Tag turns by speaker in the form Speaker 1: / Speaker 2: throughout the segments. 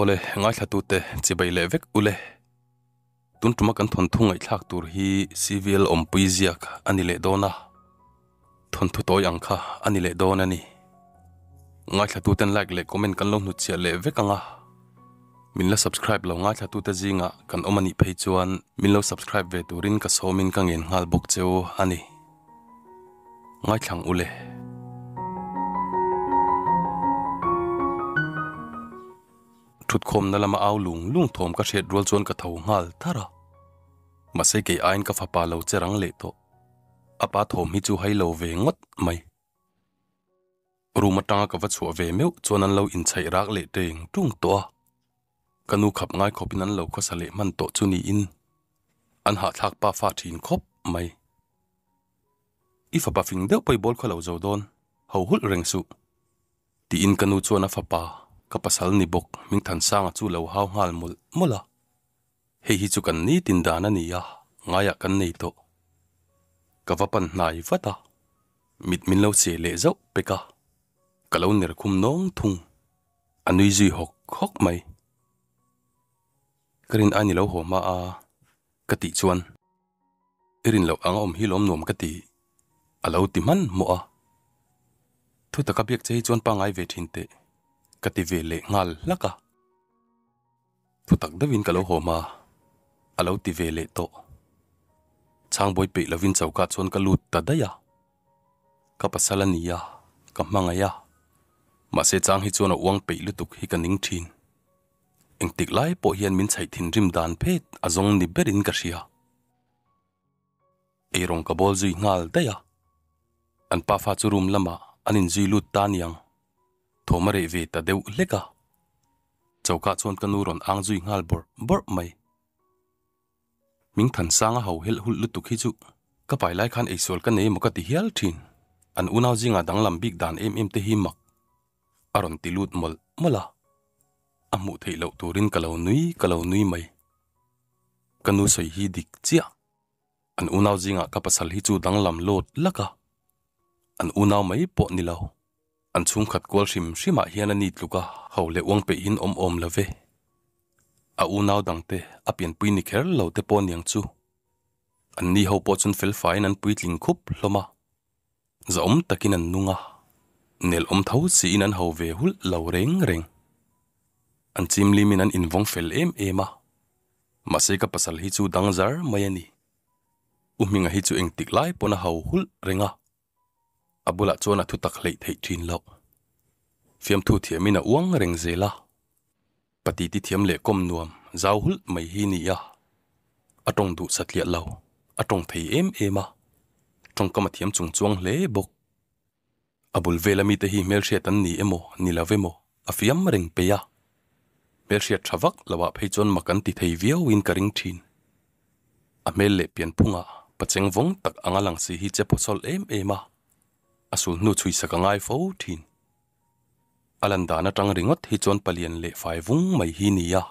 Speaker 1: Awle, ngaithlatute chibai leh vek ule. Tun tuma kan thawnthu ngaihthlak tur hi CVL awmpui ziak a ni leh dawn a, thawnthu tawi ang kha a ni leh dawn a ni. Ngaithlatuten like leh comment kan lo hnutchhiah leh vek ang a, min la subscribe lo ngaithlatute zingah kan awm a nih phei chuan min lo subscribe ve turin ka sawmin ka ngen nghal bawk cheu a ni. Ngaithlang ule. Thutkhawmna lama au lung lung thawm ka hriat rual chuan ka tho nghal thar a. Mahse kei aiin ka fapa lo che rang leh tawh. A pa thawm hi chu hai lo ve ngawt mai. Room atanga ka va chhuah ve meuh chuan an lo inchhaih rak leh teng tung tawh a. Ka nu khap ngai khawpin an lo khawsa leh hman tawh chu niin an hahthlak pa fa thin khawp mai. I fapa fing deuh pawh i bawl khaw lo zo dawn, ho hulh reng suh. Tiin ka nu chuan a fapa, ka pasal ni bawk Hmingthansanga chu lo hau nghal mawlh mawlh a. Hei hi chu kan nitin dan a ni a, ngaiah kan nei tawh. Ka va pan hnai vat a, mit min lo che leh zauh pek a, ka lo ner khum nawng thung. A nui zui hawk hawk mai. Ka rin ai ni lo haw hma a, ka tih chuan i rin loh anga awm hi lawm nuam ka ti, a lo ti hman hmawh a. Thu taka biak che hi chuan pangngai ve thin teh, ka ti ve leh nghal hlak a. Thu tak deuhin ka lo haw hma, a lo ti ve leh tawh. Chhangbawi peih lovin choka chuan ka lut ta daih a. Ka pasal a ni a, ka hmangaih a. Mahse chang hi chuan a uang peih lutuk hi ka ning thin. Engtik lai pawh hian min chhaih thinrim dan phet a zawng ni berin ka hria. Eirawng ka bawl zui nghal daih a. An pafa chu room lamah an inzui lut ta niang. Thawm a reh ve ta deuh hlek a. Choka chuan ka nu rawn ang zui nghal bawrh bawrh mai. Mingthansang a ho helh hulh lutuk hi chu ka pai lai khan eisual ka nei emaw ka ti hial thin. An unau zingah danglam bik dan em em te hi mak a rawn ti lut mawlh mawlh a. A hmuh theih loh turin ka lo nui ka lo nui mai. Ka nu sawi hi dik chiah. An unau zingah ka pasal hi chu danglam lawt lak a. An unau mai pawh ni lo. An chhungkhat kual hrim hrimah hian a ni tluk a, ho leh uang peihin awm awm lo ve. A unau dangte a pianpui ni kher lo te pawh niang chu. An ni ho pawh chuan felfaiin an puitling khup hlawm a, zahawm takin an nung a, nel awm tho siin an ho ve hulh lo reng reng. An chimlimin an invawng fel em em a, mahse ka pasal hi chu dang zar mai a ni. U Hminga hi chu engtik lai pawn a ho hulh reng a. A bulah chuan a thu tak hleih theih thin loh. Fiamthu thiamin a uang reng zel a. Pati ti thiam leh kawm nuam zau hulh mai hi ni a. A tawng duh satliah lo, a tawng thei em em a. Tawngkam a thiam chung chuang hle bawk. A bul vela mite hi hmelhriat an ni emaw ni lo emaw a fiam reng peih a. Hmelhriat tha vak loah phei chuan mak an ti thei viauin ka ring thin. A hmel leh pianphungah pacheng vawng tak anga lang si hi che phawsawlh em em a, a sulhnu chhuisak a ngai fo thin. A lan dan atang ringawt hi chuan palian leh fai vung mai hi ni a.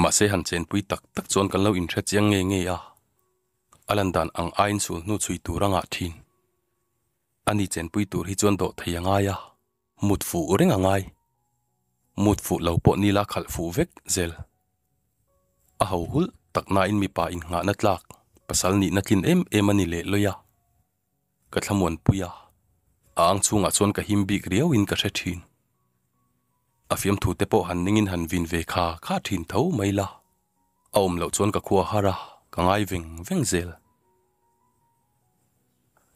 Speaker 1: Mahse han chenpui tak tak chuan kan lo inhre chiang nge nge a, a lan dan ang aiin sulhnu chhui tur a ngah thin. Ani chenpui tur hi chuan dawh thei a ngai a. Mut fuh reng a ngai. Mut fuh lo pawh nila khalh fuh vek zel. A ho hulh tak nain mipa innghahna tlak pasal nihna tlin em em a ni leh lawi a. Ka thlamuanpui a, a ang chhungah chuan ka him bik riauin ka hre thin. A fiamthu te pawh han ningin han vin ve kha kha thin tho mai la. A awm loh chuan ka khua har a, ka ngai veng veng zel.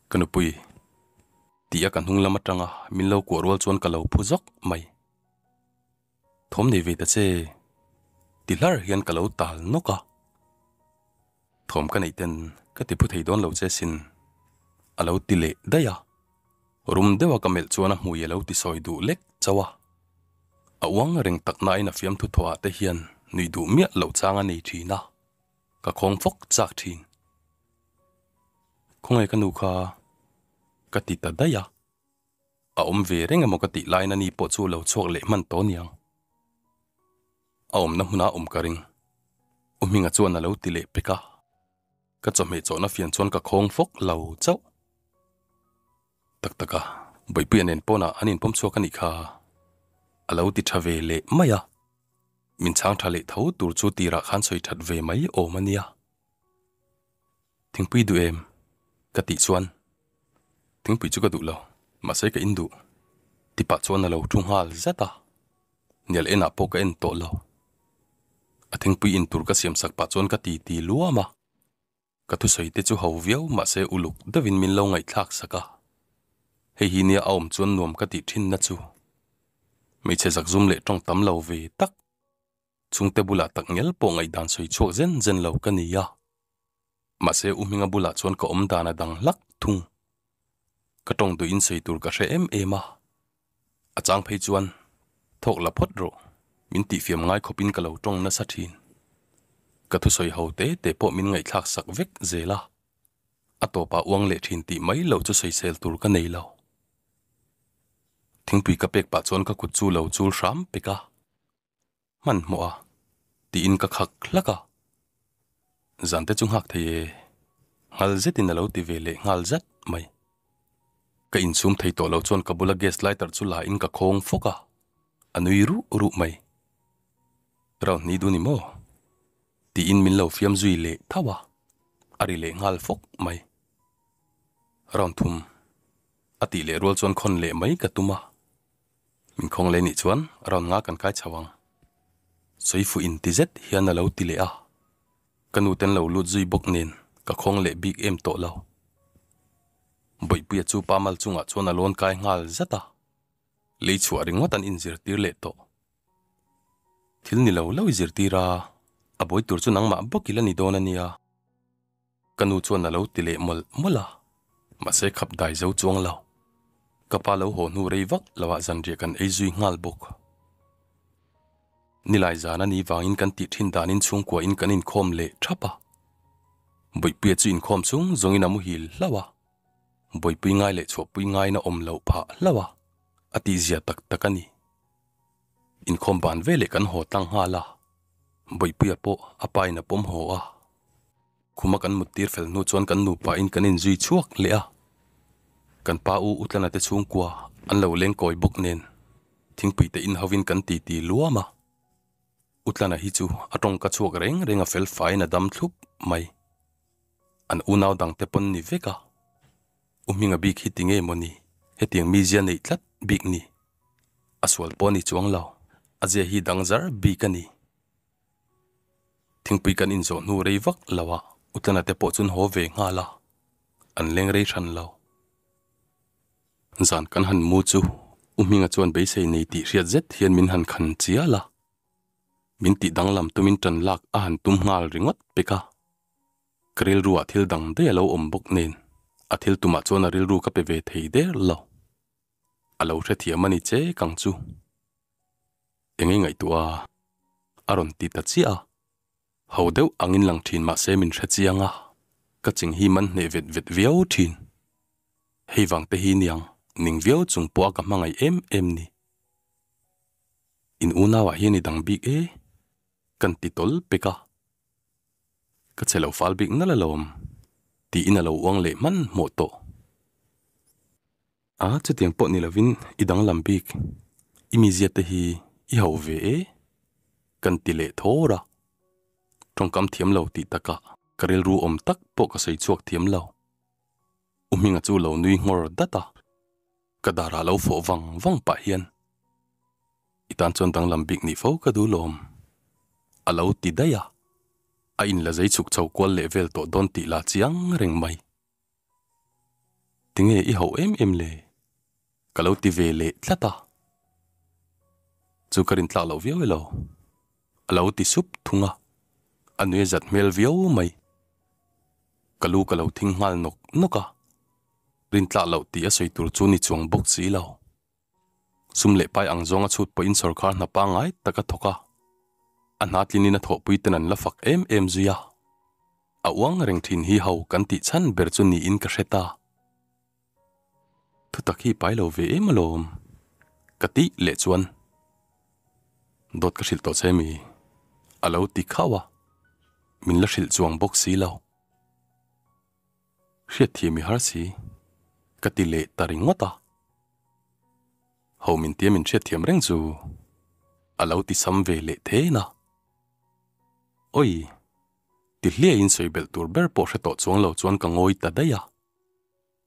Speaker 1: Ka nupui. Tih a ka hnung lam atanga min lo kuah rual chuan ka lo phu zawk mai. Thawm nei ve ta che. Ti hlar hian ka lo tal nawk a. Thawm ka neih ten ka ti phu thei dawn lo che sin. A lo ti leh daih a. Rum deuha ka melh chuan a hmui a lo ti sawi duh lek chauh a. A uang reng tak nain a fiamthu thawhah te hian nuih duh miah loh chang a nei thin a. Ka khawng fawk chak thin. Khawngaih ka nu kha ka ti ta daih a, a awm ve reng emaw ka tih laiin ani pawh chu lo chhuak leh hman tawh niang. A awmna hmunah awm ka ring. U Hminga chuan a lo ti leh pek a, ka chawhmeh chawhna fian chuan ka khawng fawk lo chauh. Tak tak a, Bawihpuia nen pawnah an inpawm chhuak a nih kha a lo ti tha ve leh mai a. Min chhang tha leh tho tur chu tirah khan sawi that ve mai awm a nia. Thingpui duh em? Ka tih chuan Thingpui chu ka duh lo, mahse ka in duh. Tipah chuan a lo thu nghal zat a, Nial enah pawh ka en tawh lo. A thingpui in tur ka siam sak pah chuan ka ti ti luam a. Ka thusawi te chu ho viau mahse uluk deuhin min lo ngaihthlak sak a. Hei hi nia a awm chuan nuam ka tih thin na chu. Hmeichhe zakzum leh tawng tam lo ve tak. Chhungte bulah tak ngial pawh ngaihdan sawi chhuak zen zen lo ka ni a. Mahse U Hminga bulah chuan ka awm dan a dang hlak thung. Ka tawng duhin sawi tur ka hre em em a. A chang phei chuan, Thawk la phawt rawh, min tihfiam ngai khawpin ka lo tawng nasa thin. Ka thusawi ho te te pawh min ngaihthlak sak vek zel a. A tawpah uang leh thin tih mai lo chu sawisel tur ka nei lo. Thingpui ka pek pah chuan ka kut chu lo chul hram pek a. Hmanhmawh a, tiin ka khak hlak a. Zan te chu nghak thei e, nghal zetin a lo ti ve leh nghal zat mai. Ka insum thei tawh lo chuan ka bula gas lighter chu la in ka khawng fawk a, a nui ruh ruh mai. Round ni dun i maw? Tiin min lo fiam zui leh tho a, a ri leh nghal fawk mai. Round thum a tih leh rual chuan khawn leh mai ka tum a. Min khawng leh nih chuan round nga kan kai chho ang. Sawi fuh in ti zet hian a lo ti leh a. Ka nu ten lo lut zui bawk nen ka khawng leh bik em tawh lo. Bawihpuia chu pa mal chungah chuan a lawn kai nghal zat a. Lei chhuah ringawt an inzirtir leh tawh. Thil ni lo lo i zirtir a, a buai tur chu nangmah bawk i la ni dawn a nia. Ka nu chuan a lo ti leh mawlh mawlh a, mahse khap dai zo chuang lo. Ka pa lo haw hnu rei vak lo ah zanriah kan ei zui nghal bawk. Nilai zan a ni vangin kan tih thin danin chhungkua in kan inkhawm leh thap a. Bawihpuia chu inkhawm chung zawngin a muhil hlauh a, bawihpui ngai leh chhuahpui ngaina awm loh phah hlauh a, a tihzia tak tak a ni. Inkhawm ban veleh kan haw tlang nghal a, Bawihpuia pawh a pa in a pawm haw a. Khuma kan muttir fel hnu chuan kan nupa in kan inzui chhuak leh a. Kan pa u Utlana te chhungkua an lo leng kawi bawk nen thingpui te in hovin kan titi luam a. Utlana hi chu a tawngka chhuak reng reng a fel faiin a dam thlup mai. An unau dang te pawn ni vek a. U Hminga bik hi ti nge maw ni? Hetiang mizia neih tlat bik ni. A sual pawh a ni chuang lo. A zia hi dang zar bik a ni. Thingpui kan inzawh hnu rei vak lo a, Utlana te pawh chuan haw ve nghal a, an leng rei hran lo. Zan kan han mu chu U Hminga chuan beisei nei tih hriat zet hian min han khan chial a. Min tih danglam tumin ṭan lak a han tum nghal ringawt pek a. Ka rilruah thil dang daih a lo awm bawk nen, a thil tumah chuan a rilru ka pe ve thei der lo. A lo hrethiam a ni che kang chu. Eng i ngaihtuah a? A rawn ti ta chiah a. Ho deuh angin lang thin mahse min hre chiang a, ka ching hi man hneh vet vet viau thin. Hei vang te hi niang ning viau chung pawh a ka hmangaih em em ni. In unauah hian i dang bik e, kan ti tawl pek a. Ka che lo fal bik nalh alawm, tiin a lo uang leh hmanhmawh tawh. A, chutiang pawh ni lovin i danglam bik, i mizia te hi i ho ve e, kan ti leh thawr a. Tawngkam thiam lo tih takah ka rilru awm tak pawh ka sawi chhuak thiam lo. U Hminga chu lo nui nghawr dat a, ka darah lo fawh vang vang pah hian, I tan chuan danglam bik nih fo ka duh lawm, a lo ti daih a. A inla zei chhuk chho kual leh vel tawh dawn tih la chiang reng mai. Tinge i hauh em em le? Ka lo ti ve leh tlat a. Chu ka rintlak loh viau elo? A lo ti sup thung a, a nui a zat hmel viau mai. Ka lu ka lo thing nghal nawk nawk a, rintlak loh tih a sawi tur chu ni chuang bawk si lo. Sum leh pai ang zawnga chhut pawhin sawrkar hna pangngai tak a thawk a, a hna tlinin a thawhpui ten an la fak em em zui a. A uang reng thin hi ho kan tih chhan ber chu niin ka hre ta. Thutak hi pai lo ve em alawm? Ka tih leh chuan dawt ka hrilh tawh che mi? A lo ti khauh a, min la hrilh chuang bawk si lo. Hriatthiam i har si, ka ti leh ta ringawt a. Ho min tia min hriatthiam reng chu. A lo ti sam ve leh then a. Oi! Ti hliaiin sawi belh tur ber pawh hre tawh chuang lo chuan ka ngawi ta daih a.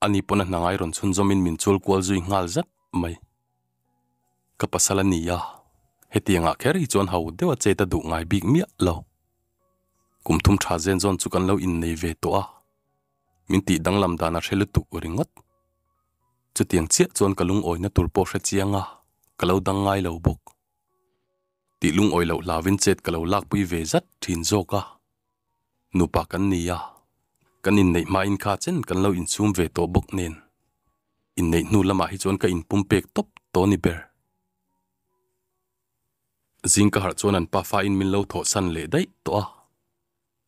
Speaker 1: Ani pawn a hna ngai rawn chhunzawmin min chul kual zui nghal zat mai. Ka pasal a ni a, hetiangah kher hi chuan ho deuh a chet a duh ngai bik miah lo. Kum thum tha zen zawn chu kan lo innei ve tawh a, min tih danglam dan a hre lutuk ringawt. Chutiang chiah chuan ka lungawina tur pawh hre chiang a, ka lo dang ngai lo bawk. Tih lungawi loh hlauin chet ka lo lakpui ve zat thin zawk a. Nupa kan ni a, kan inneih hmain kha chen kan lo insum ve tawh bawk nen. Inneih hnu lamah hi chuan ka inpum pek tawp tawh ni ber. Zing ka harh chuan an pafain min lo thawhsan leh daih tawh a.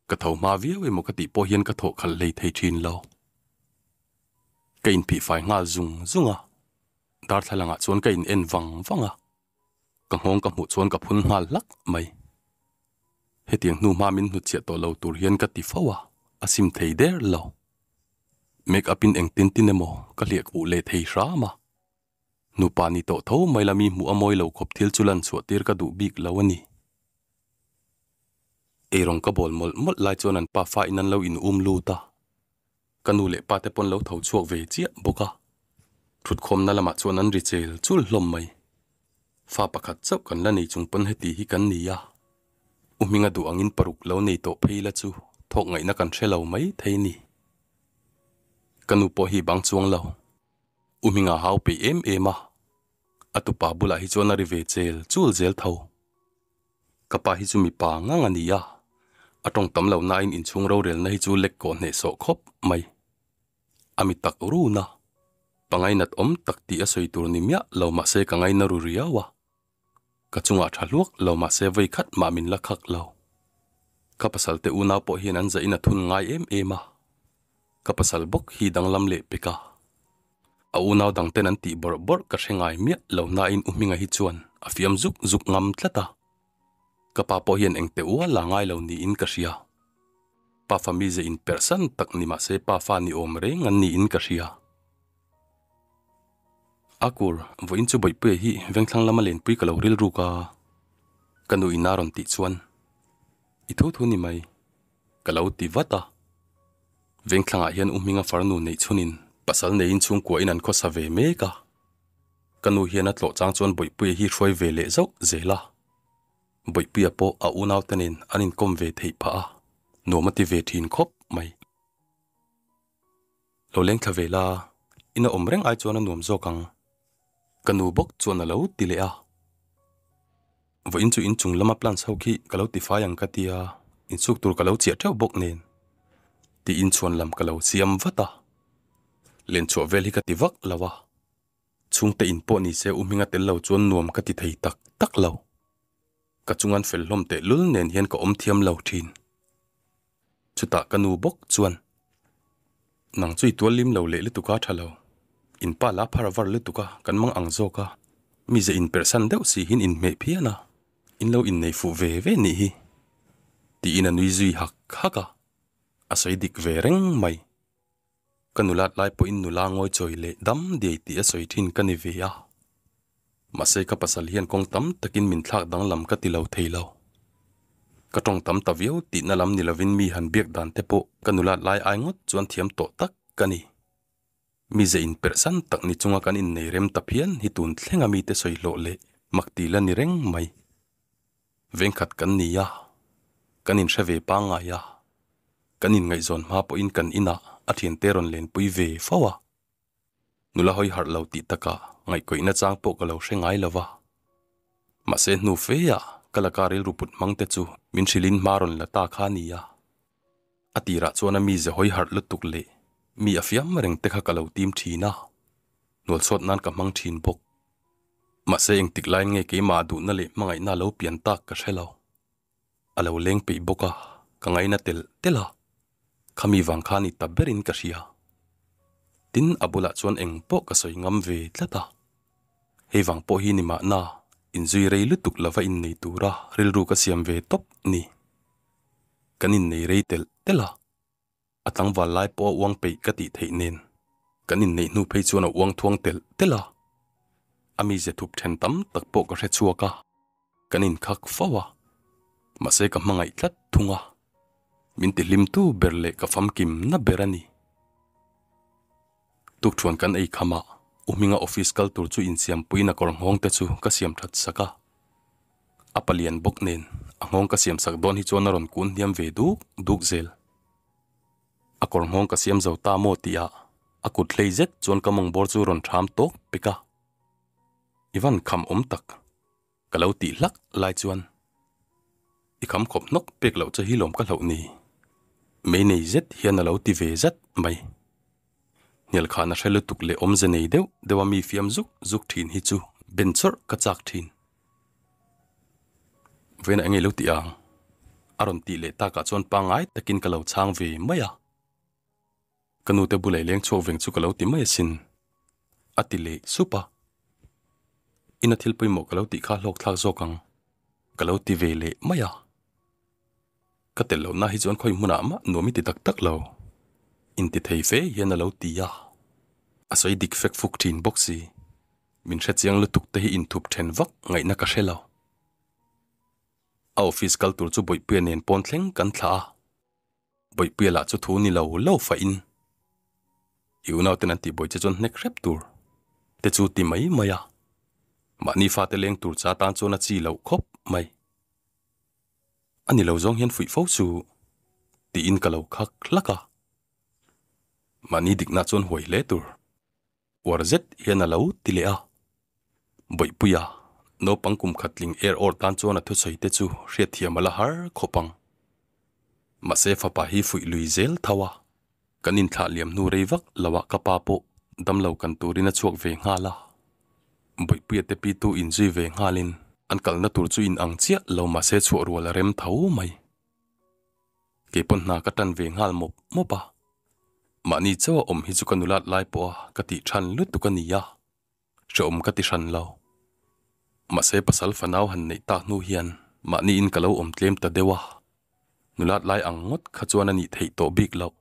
Speaker 1: Ka tho hma viau emaw ka tih pawh hian ka thawh khalh hlei thei thin lo. Ka inphih fai nghal zung zung a, darthlalangah chuan ka in en vang vang a, ka nghawng ka hmuh chuan ka phun nghal hlak mai. Hetiang hnu hma min hnutchhiah tawh lo tur hian ka ti fo a, a sim thei der lo. Make up in engtin tin emaw ka hliah khuh leh thei hram a. Nupa ni tawh tho mai la mi hmuh a mawi lo khawp thil chu lan chhuah tir ka duh bik lo a ni. Eirawng ka bawl mawlh mawlh lai chuan an pa fa in an lo in um lut a, ka nu leh pa te pawn lo tho chhuak ve chiah bawk a, thutkhawmna lamah chuan an ri chel chul hlawm mai. Fa pakhat chauh kan la nei chung pawn heti hi kan ni a, u hminga duh angin paruk lo nei tawh phei la chu thawk ngaihna kan hre lo mai thei ni. Ka nu pawh hi bang chuang lo, u hminga hau peih em em a, a tupa bulah hi chuan a ri ve chel chul zel tho. Ka pa hi chu mipa ngang a ni a, a tawng tam lo nain inchhung rorelna hi chu lek kawh hnehsawh khawp mai. A mi tak run a, pa ngainat awm tak tih a sawi tur ni miah lo mahse ka ngaina ru riau a. Ka chungah tha hluak lo mahse vawi khat mah min la khak lo. Ka pasal te unau pawh hian an zahin a thun ngai em em a, ka pasal bawk hi danglam leh pek a. A unau dang ten an tih bawrh bawrh ka hre ngai miah lo nain U Hminga hi chuan a fiam zuk zuk ngam tlat a. Ka pa pawh hian engte ual la ngai lo niin ka hria. Pa fa mize inperhsan tak ni mahse pa fa ni awm reng an niin ka hria. A kur, vawiin chu Bawihpuia hi vengthlang lama lenpui ka lo rilruk a, ka nu in a rawn tih chuan i thu thu ni mai ka lo ti vat a. Vengthlangah hian U Hminga farnu neih chhunin pasal neiin chhungkua in an khawsa ve mek a. Ka nu hian a tlawh chang chuan Bawihpuia hi hruai ve leh zauh zel a. Bawihpuia pawh a unaute nen an inkawm ve theih phah a, nuam a ti ve thin khawp mai. Lo leng thla ve la, in a awm reng ai chuan a nuam zawk ang. Ka nu bawk chuan a lo ti leh a. Vawiin chu inchung lama plants ho khi ka lo tifai ang ka tia, insuk tur ka lo chiah teuh bawk nen. Tiin chhuan lam ka lo siam vat a. Lenchhuah vel hi ka ti vak lo a. Chhungte in pawh ni se u hminga tel lo chuan nuam ka ti thei tak tak lo. Ka chungan fel hlawm teh lul nen hian ka awm thiam lo thin. Chutah ka nu bawk chuan, Nang chu i tual lim lo leh lutuk a tha lo. In pa la phar var lutuk a, kan mang ang zawk a. Mi ze inperhsan deuh si hin inhmeh phian a, in lo innei fuh ve ve nih hi. Tiin a nui zui hak hak a, a sawi dik ve reng mai. Ka nulat lai pawhin nula ngawi chawi leh dam diai tih a sawi thin ka ni ve a. Mahse ka pasal hian kawng tam takin min thlak danglam ka ti lo thei lo. Ka tawng tam ta viau tihna lam ni lovin mi han biak dan te pawh ka nulat lai ai ngawt chuan thiam tawh tak ka ni. Mi ze inperhsan tak ni chunga kan innei rem ta phian hi tun thlenga mite sawi hlawh leh mak ti la ni reng mai. Vengkhat kan ni a, kan inhre ve pangngai a, kan inngaihzawn hma pawhin kan inah a thiante rawn lenpui ve fo a. Nula hawi harh lo tih takah ngaihkawihna chang pawh ka lo hre ngai lo va. Mahse hnu feah ka laka rilru put hmang te chu min hrilhin hma rawn la ta kha a ni a. A tirah chuan a mize hawi harh lutuk leh mi a fiam reng te kha ka lo tim thin a, hnualchhuat nan ka hmang thin bawk. Mahse engtik laiin nge keimah duhna leh hmangaihna a lo pian tak ka hre lo. A lo leng peih bawk a, ka ngaina telh telh a, khami vang kha ni ta berin ka hria. Tin, a bulah chuan eng pawh ka sawi ngam ve tlat a. Hei vang pawh hi ni mahna, inzui rei lutuk lova innei tura rilru ka siam ve tawp ni. Kan innei rei telh telh a. A tlangval lai pawh a uang peih ka tih theih nen, kan inneih hnu phei chuan a uang thuang telh telh a. A mize thup then tam tak pawh ka hre chhuak a. Kan inkhak fo a, mahse ka hmangaih tlat thung a, min tihlimtu ber leh ka famkimna ber a ni. Tukṭhuan kan ei kham a, U Hminga office kal tur chu insiampuiin a kawr nghawng te chu ka siam that sak a. A palian bawk nen a nghawng ka siam sak dawn hi chuan a rawn kun hniam ve duk duk zel. A kawr nghawng ka siam zo ta maw tih ah a kut hlei zet chuan ka mawng bawr chu rawn ṭham tawk pek a. I van kham awm tak. Ka lo tih hlak lai chuan i kham khawp hnawk pek loh che hi lawm ka hlauh ni. Mei nei zet hian a lo ti ve zat mai. Hnial khan a hre lutuk leh awmze nei deuh deuh a mi fiam zuk zuk thin hi chu ben chawrh ka chak thin. Vawiinah eng nge lo tih ang? A rawn tih leh takah chuan pangngai takin ka lo chhang ve mai a. Ka nute bulei leng chhuak veng chu ka lo ti mai asin, a ti leh sup a. Ina thil pawimawh ka lo tih kha hlawk thlak zawk ang, ka lo ti ve leh mai a. Ka tel lohna hi chuan khawi hmunah mah nuam i ti tak tak lo, inti thei fe hian a lo ti a. A sawi dik fek fuk thin bawk si, min hrechiang lutuk te hi inthup then vak ngaihna ka hre lo. A office kal tur chu Bawihpuia nen pawn thleng kan thlah a. Bawihpuia lah chu thu ni lo lo fah in i unau ten an tih buai che chuan hnek hrep tur te chu ti mai mai a, mahni fate leng tur cha tan chuan a chi loh khawp mai. A ni lo zawng hian fuih fo chu tiin ka lo khak hlak a, mahni dikna chuan huai hle tur. Uar zet hian a lo ti leh a. Bawihpuia, naupang kum khat tling er awr tan chuan a thusawi te chu hriatthiam a la har khawp ang. Mahse fapa hi fuih lui zel tho a, kan inthlah liam hnu rei vak lo ah ka pa pawh damlo kan turin a chhuak ve nghal a. Bawihpuia te pitu inzui ve nghalin an kalna tur chu in ang chiah lo mahse chhuah rual a rem tho mai. Kei pawn hna ka tan ve nghal mawp mawp a, mahni chauha awm hi chu ka nulat lai pawha ka tih than lutuk a ni a, hrehawm ka ti hran lo. Mahse pasal fanau han neih tak hnu hian mahniin ka lo awm tlem ta deuh a, nulat lai ang ngawt kha chuan a nih theih tawh bik loh.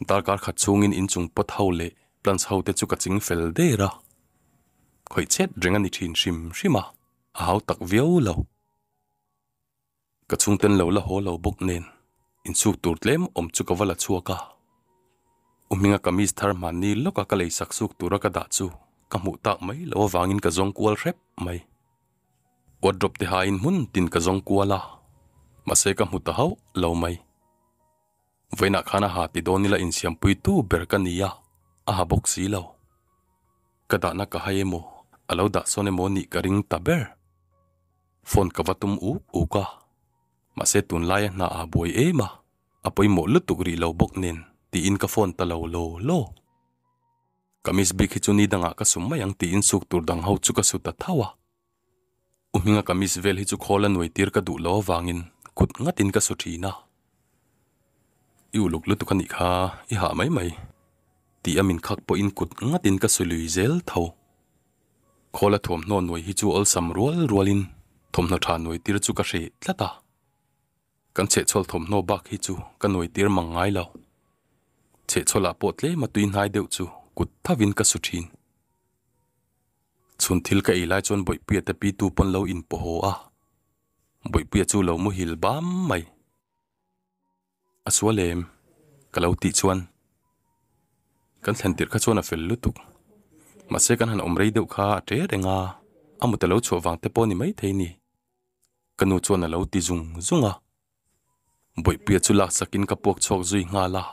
Speaker 1: Darkar khat chhungin inchung pot ho leh plants ho te chu ka ching fel der a, khawih chet reng a ni thin hrim hrim a, a hau tak viau lo. Ka chhungten lo la haw lo bawk nen insuk tur tlem awm chu ka va la chhuak a. U Hminga kamis thar hmanni lawka ka lei sak suk tura ka dah chu ka hmuh tak mai loh avangin ka zawng kual hrep mai. Wardrobe te hain hmun tin ka zawng kual a, mahse ka hmu ta hauh lo mai. Vawiinah khan a ha ti dawn ila insiampuitu ber ka ni a, a ha bawk si lo. Ka dahna ka hai emaw, a lo dah sawn emaw nih ka ring ta ber. Phone ka va tum uk uk a, mahse tunlaia hna ah buai em a, a pawimawh lutuk rih lo bawk nen tiin ka phone ta lo law law. Kamis bik hi chu ni dangah ka sum mai ang tiin suk tur dang ho chu ka su ta tho a. U Hminga kamis vel hi chu khawl a nuai tir ka duh lo avangin kut ngatin ka su thin a. I uluk lutuk a nih kha, i hah mai mai tih a min khak pawhin kut ngatin ka su lui zel tho. Khawla thuamhnaw nuai hi chu awlsam rual rualin thawmhnaw tha nuai tir chu ka hreh tlat a. Kan chhehchhawl thawmhnaw bak hi chu ka nuai tir mang ngai lo. Chhehchhawlah pawh tlema tui hnai deuh chu kut thavin ka su thin. Chhun thil ka ei lai chuan Bawihpuia te pitu pawn lo inpaw haw a, Bawihpuia chu lo muhil bam mai. A sual em? Ka lo tih chuan kan thlen tirh kha chuan a fel lutuk. Mahse kan han awm rei deuh kha a ṭe reng a, a mut a lo chhuah vang te pawh a ni maithei ni. Ka nu chuan a lo ti zung zung a. Bawihpuia chu lak sakin ka puak chhuak zui nghal a,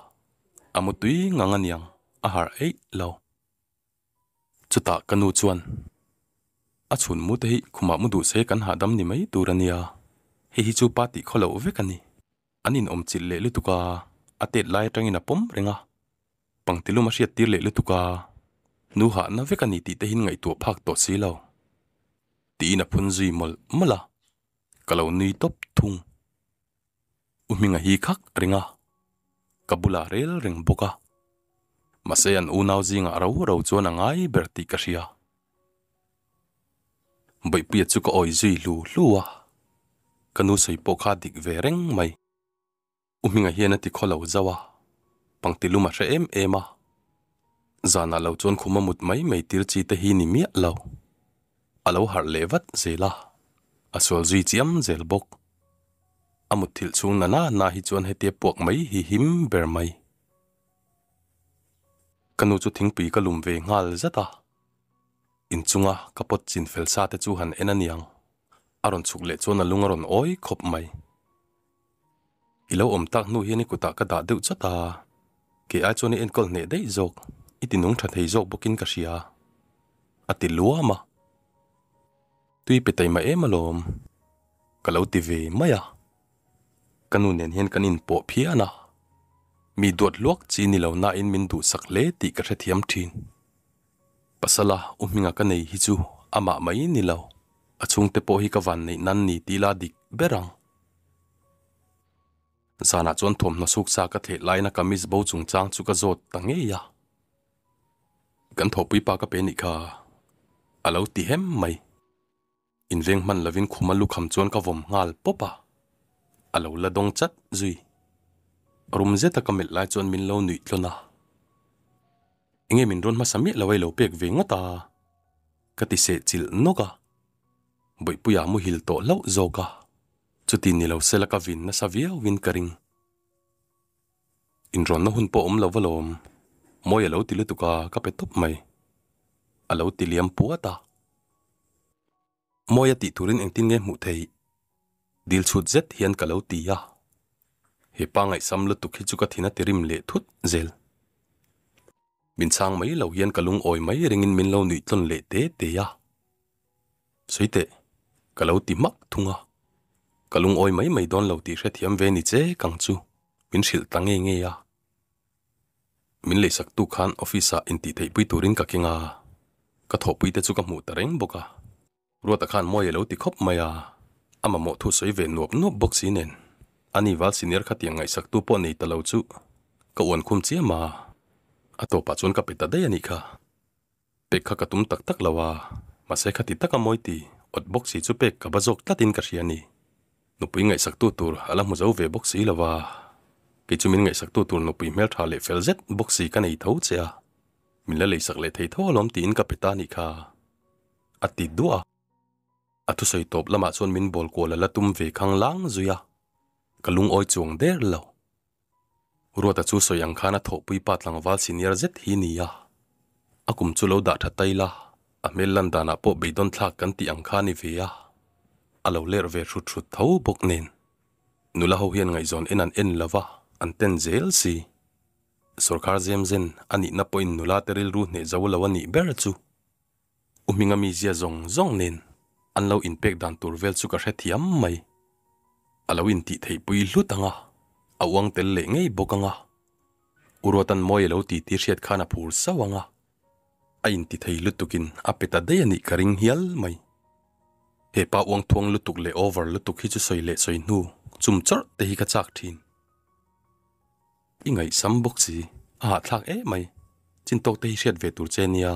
Speaker 1: a mutui ngang aniang a harh eih lo. Chutah ka nu chuan, A chhun mu te hi khumah mu duh se kan hahdam ni mai tur a nia, hei hi chu pa tih khaw loh vek a ni. An inawm chilh leh lutuk a, a tet lai atangin a pawm reng a, pangtilum a hriat tir leh lutuk a, nu hahna vek a ni tih te hin ngaihtuah phak tawh si lo. Tiin a phun zui mawlh mawlh a, ka lo nui tawp thung. U Hminga hi khak reng a, ka bulah rel reng bawk a. Mahse an unau zingah ro ro chuan a ngai ber tih ka hria. Bawihpuia chu ka awi zui hlu hlu a, ka nu sawi pawh kha dik ve reng mai. U Hminga hian a ti khaw lo zauh a, pangti lum a hre em em a. Zanah lo chuan khum a mut mai mai tir chi te hi ni miah lo. A lo harh leh vat zel a. A sual zui chiam zel bawk. A mutthilh chhung na na na hi chuan hetia puak mai hi him ber mai. Ka nu chu thingpui ka lum ve nghal zat a. Inchunga ka pawt chin fel sa te chu han en aniang. A rawn chhuk leh chuan a lung a rawn awi khawp mai. I lo awm tak hnu hian i kutah ka dah deuh chawt a, kei ai chuan i enkawl hneh daih zawk, i ti nung tha thei zawk bawkin ka hria, a ti luam a. Tui pe taima em alawm, ka lo ti ve mai a. Ka nu nen hian kan inpawh phian a, mi duat hluak chi ni lo nain min duhsak hle tih ka hrethiam thin. Pasala u hminga ka nei hi chu amah mai ni lo, a chhungte pawh hi ka van neih nan ni tih la dik ber ang. Zanah chuan thawmhnaw suk sa ka thleh laiin a kamis bo chungchang chu ka zawt ta ngei a. Kan thawhpui pa ka pe nih kha a lo ti hem mai. Inveng hman lovin khuma lukham chuan ka vawm nghal pawp a, a lo la dawng chat zui. Rum zeta ka melh lai chuan min lo nuih tlawn a. Enge min rawn hmasa miah lo a i lo pek ve ngawt a? Ka ti seh chilh nawk a. Bawihpuia muhil tawh hlauh zawk a, chuti ni lo sela ka vin nasa viauin ka ring. Inrawnna hun pawh awm lo va lawm, mawi a lo ti lutuk a, ka pe tawp mai. A lo ti liam puat a. Mawi a tih turin engtin nge hmuh theih? Dil chhut zet hian ka lo ti a. He pa ngaihsam lutuk hi chu ka thin a ti rim leh thut zel. Min chhang mai lo hian ka lungawi mai ringin min lo nuih tlawn leh te te a. Sawi teh, ka lo ti hmak thung a. Ka lungawi mai mai dawn lo tih hrethiam ve ni che kang chu min hrilh ta nge nge a. Min leisaktu khan office ah intihtheihpui turin ka keng a, ka thawhpui te chu ka hmuh ta reng bawk a. Ruata khan mawi a lo ti khawp mai a, a mamawh thu sawi ve nuap nuap bawk si nen, ani val senior khatiang ngaihsaktu pawh nei ta lo chu ka uan khum chiam a, a tawpah chuan ka pe ta daih a nih kha. Pek kha ka tum tak tak lo a, mahse khati taka mawi ti awt bawk si chu pek ka va zawk tlatin ka hria a ni. Nupui ngaihsaktu tur a la hmu zo ve bawk si lo a, kei chu min ngaihsaktu tur nupui hmeltha leh fel zet bawk si ka nei tho che a, min la leisak leh thei tho alawm tiin ka pe ta a nih kha, a ti duah a. A thusawi tawp lamah chuan min bawl kual a la tum ve khang lang zui a, ka lungawi chuang der lo. Ruata chu sawi ang khan a thawhpui pa tlangval senior zet hi ni a, a kum chu lo dah tha tai la, a hmel lan danah pawh beidawn thlak kan tih ang kha a ni ve a, a lo lerh ve hrut hrut tho bawk nen. Nula ho hian ngaihzawn en an en lo va, an ten zel si. Sawrkhar zem zen a nihna pawhin nula te rilru hneh zo lo a nih ber chu. U Hminga mizia zawng zawng nen an lo inpek dan tur vel chu ka hrethiam mai. A lo intih theihpui hlut ang a, a uang tel leh ngei bawk ang a. U Ruatan mawi a lo ti tih hriat khan a phur sauh ang a. A inti thei lutukin a pe ta daih a nih ka ring hial mai. He pa uang thuang lutuk leh over lutuk hi chu sawi leh sawi hnu chum chawrh te hi ka chak thin. I ngaihsam bawk si, a hahthlak em mai. Chintawk te hi hriat ve tur che nia.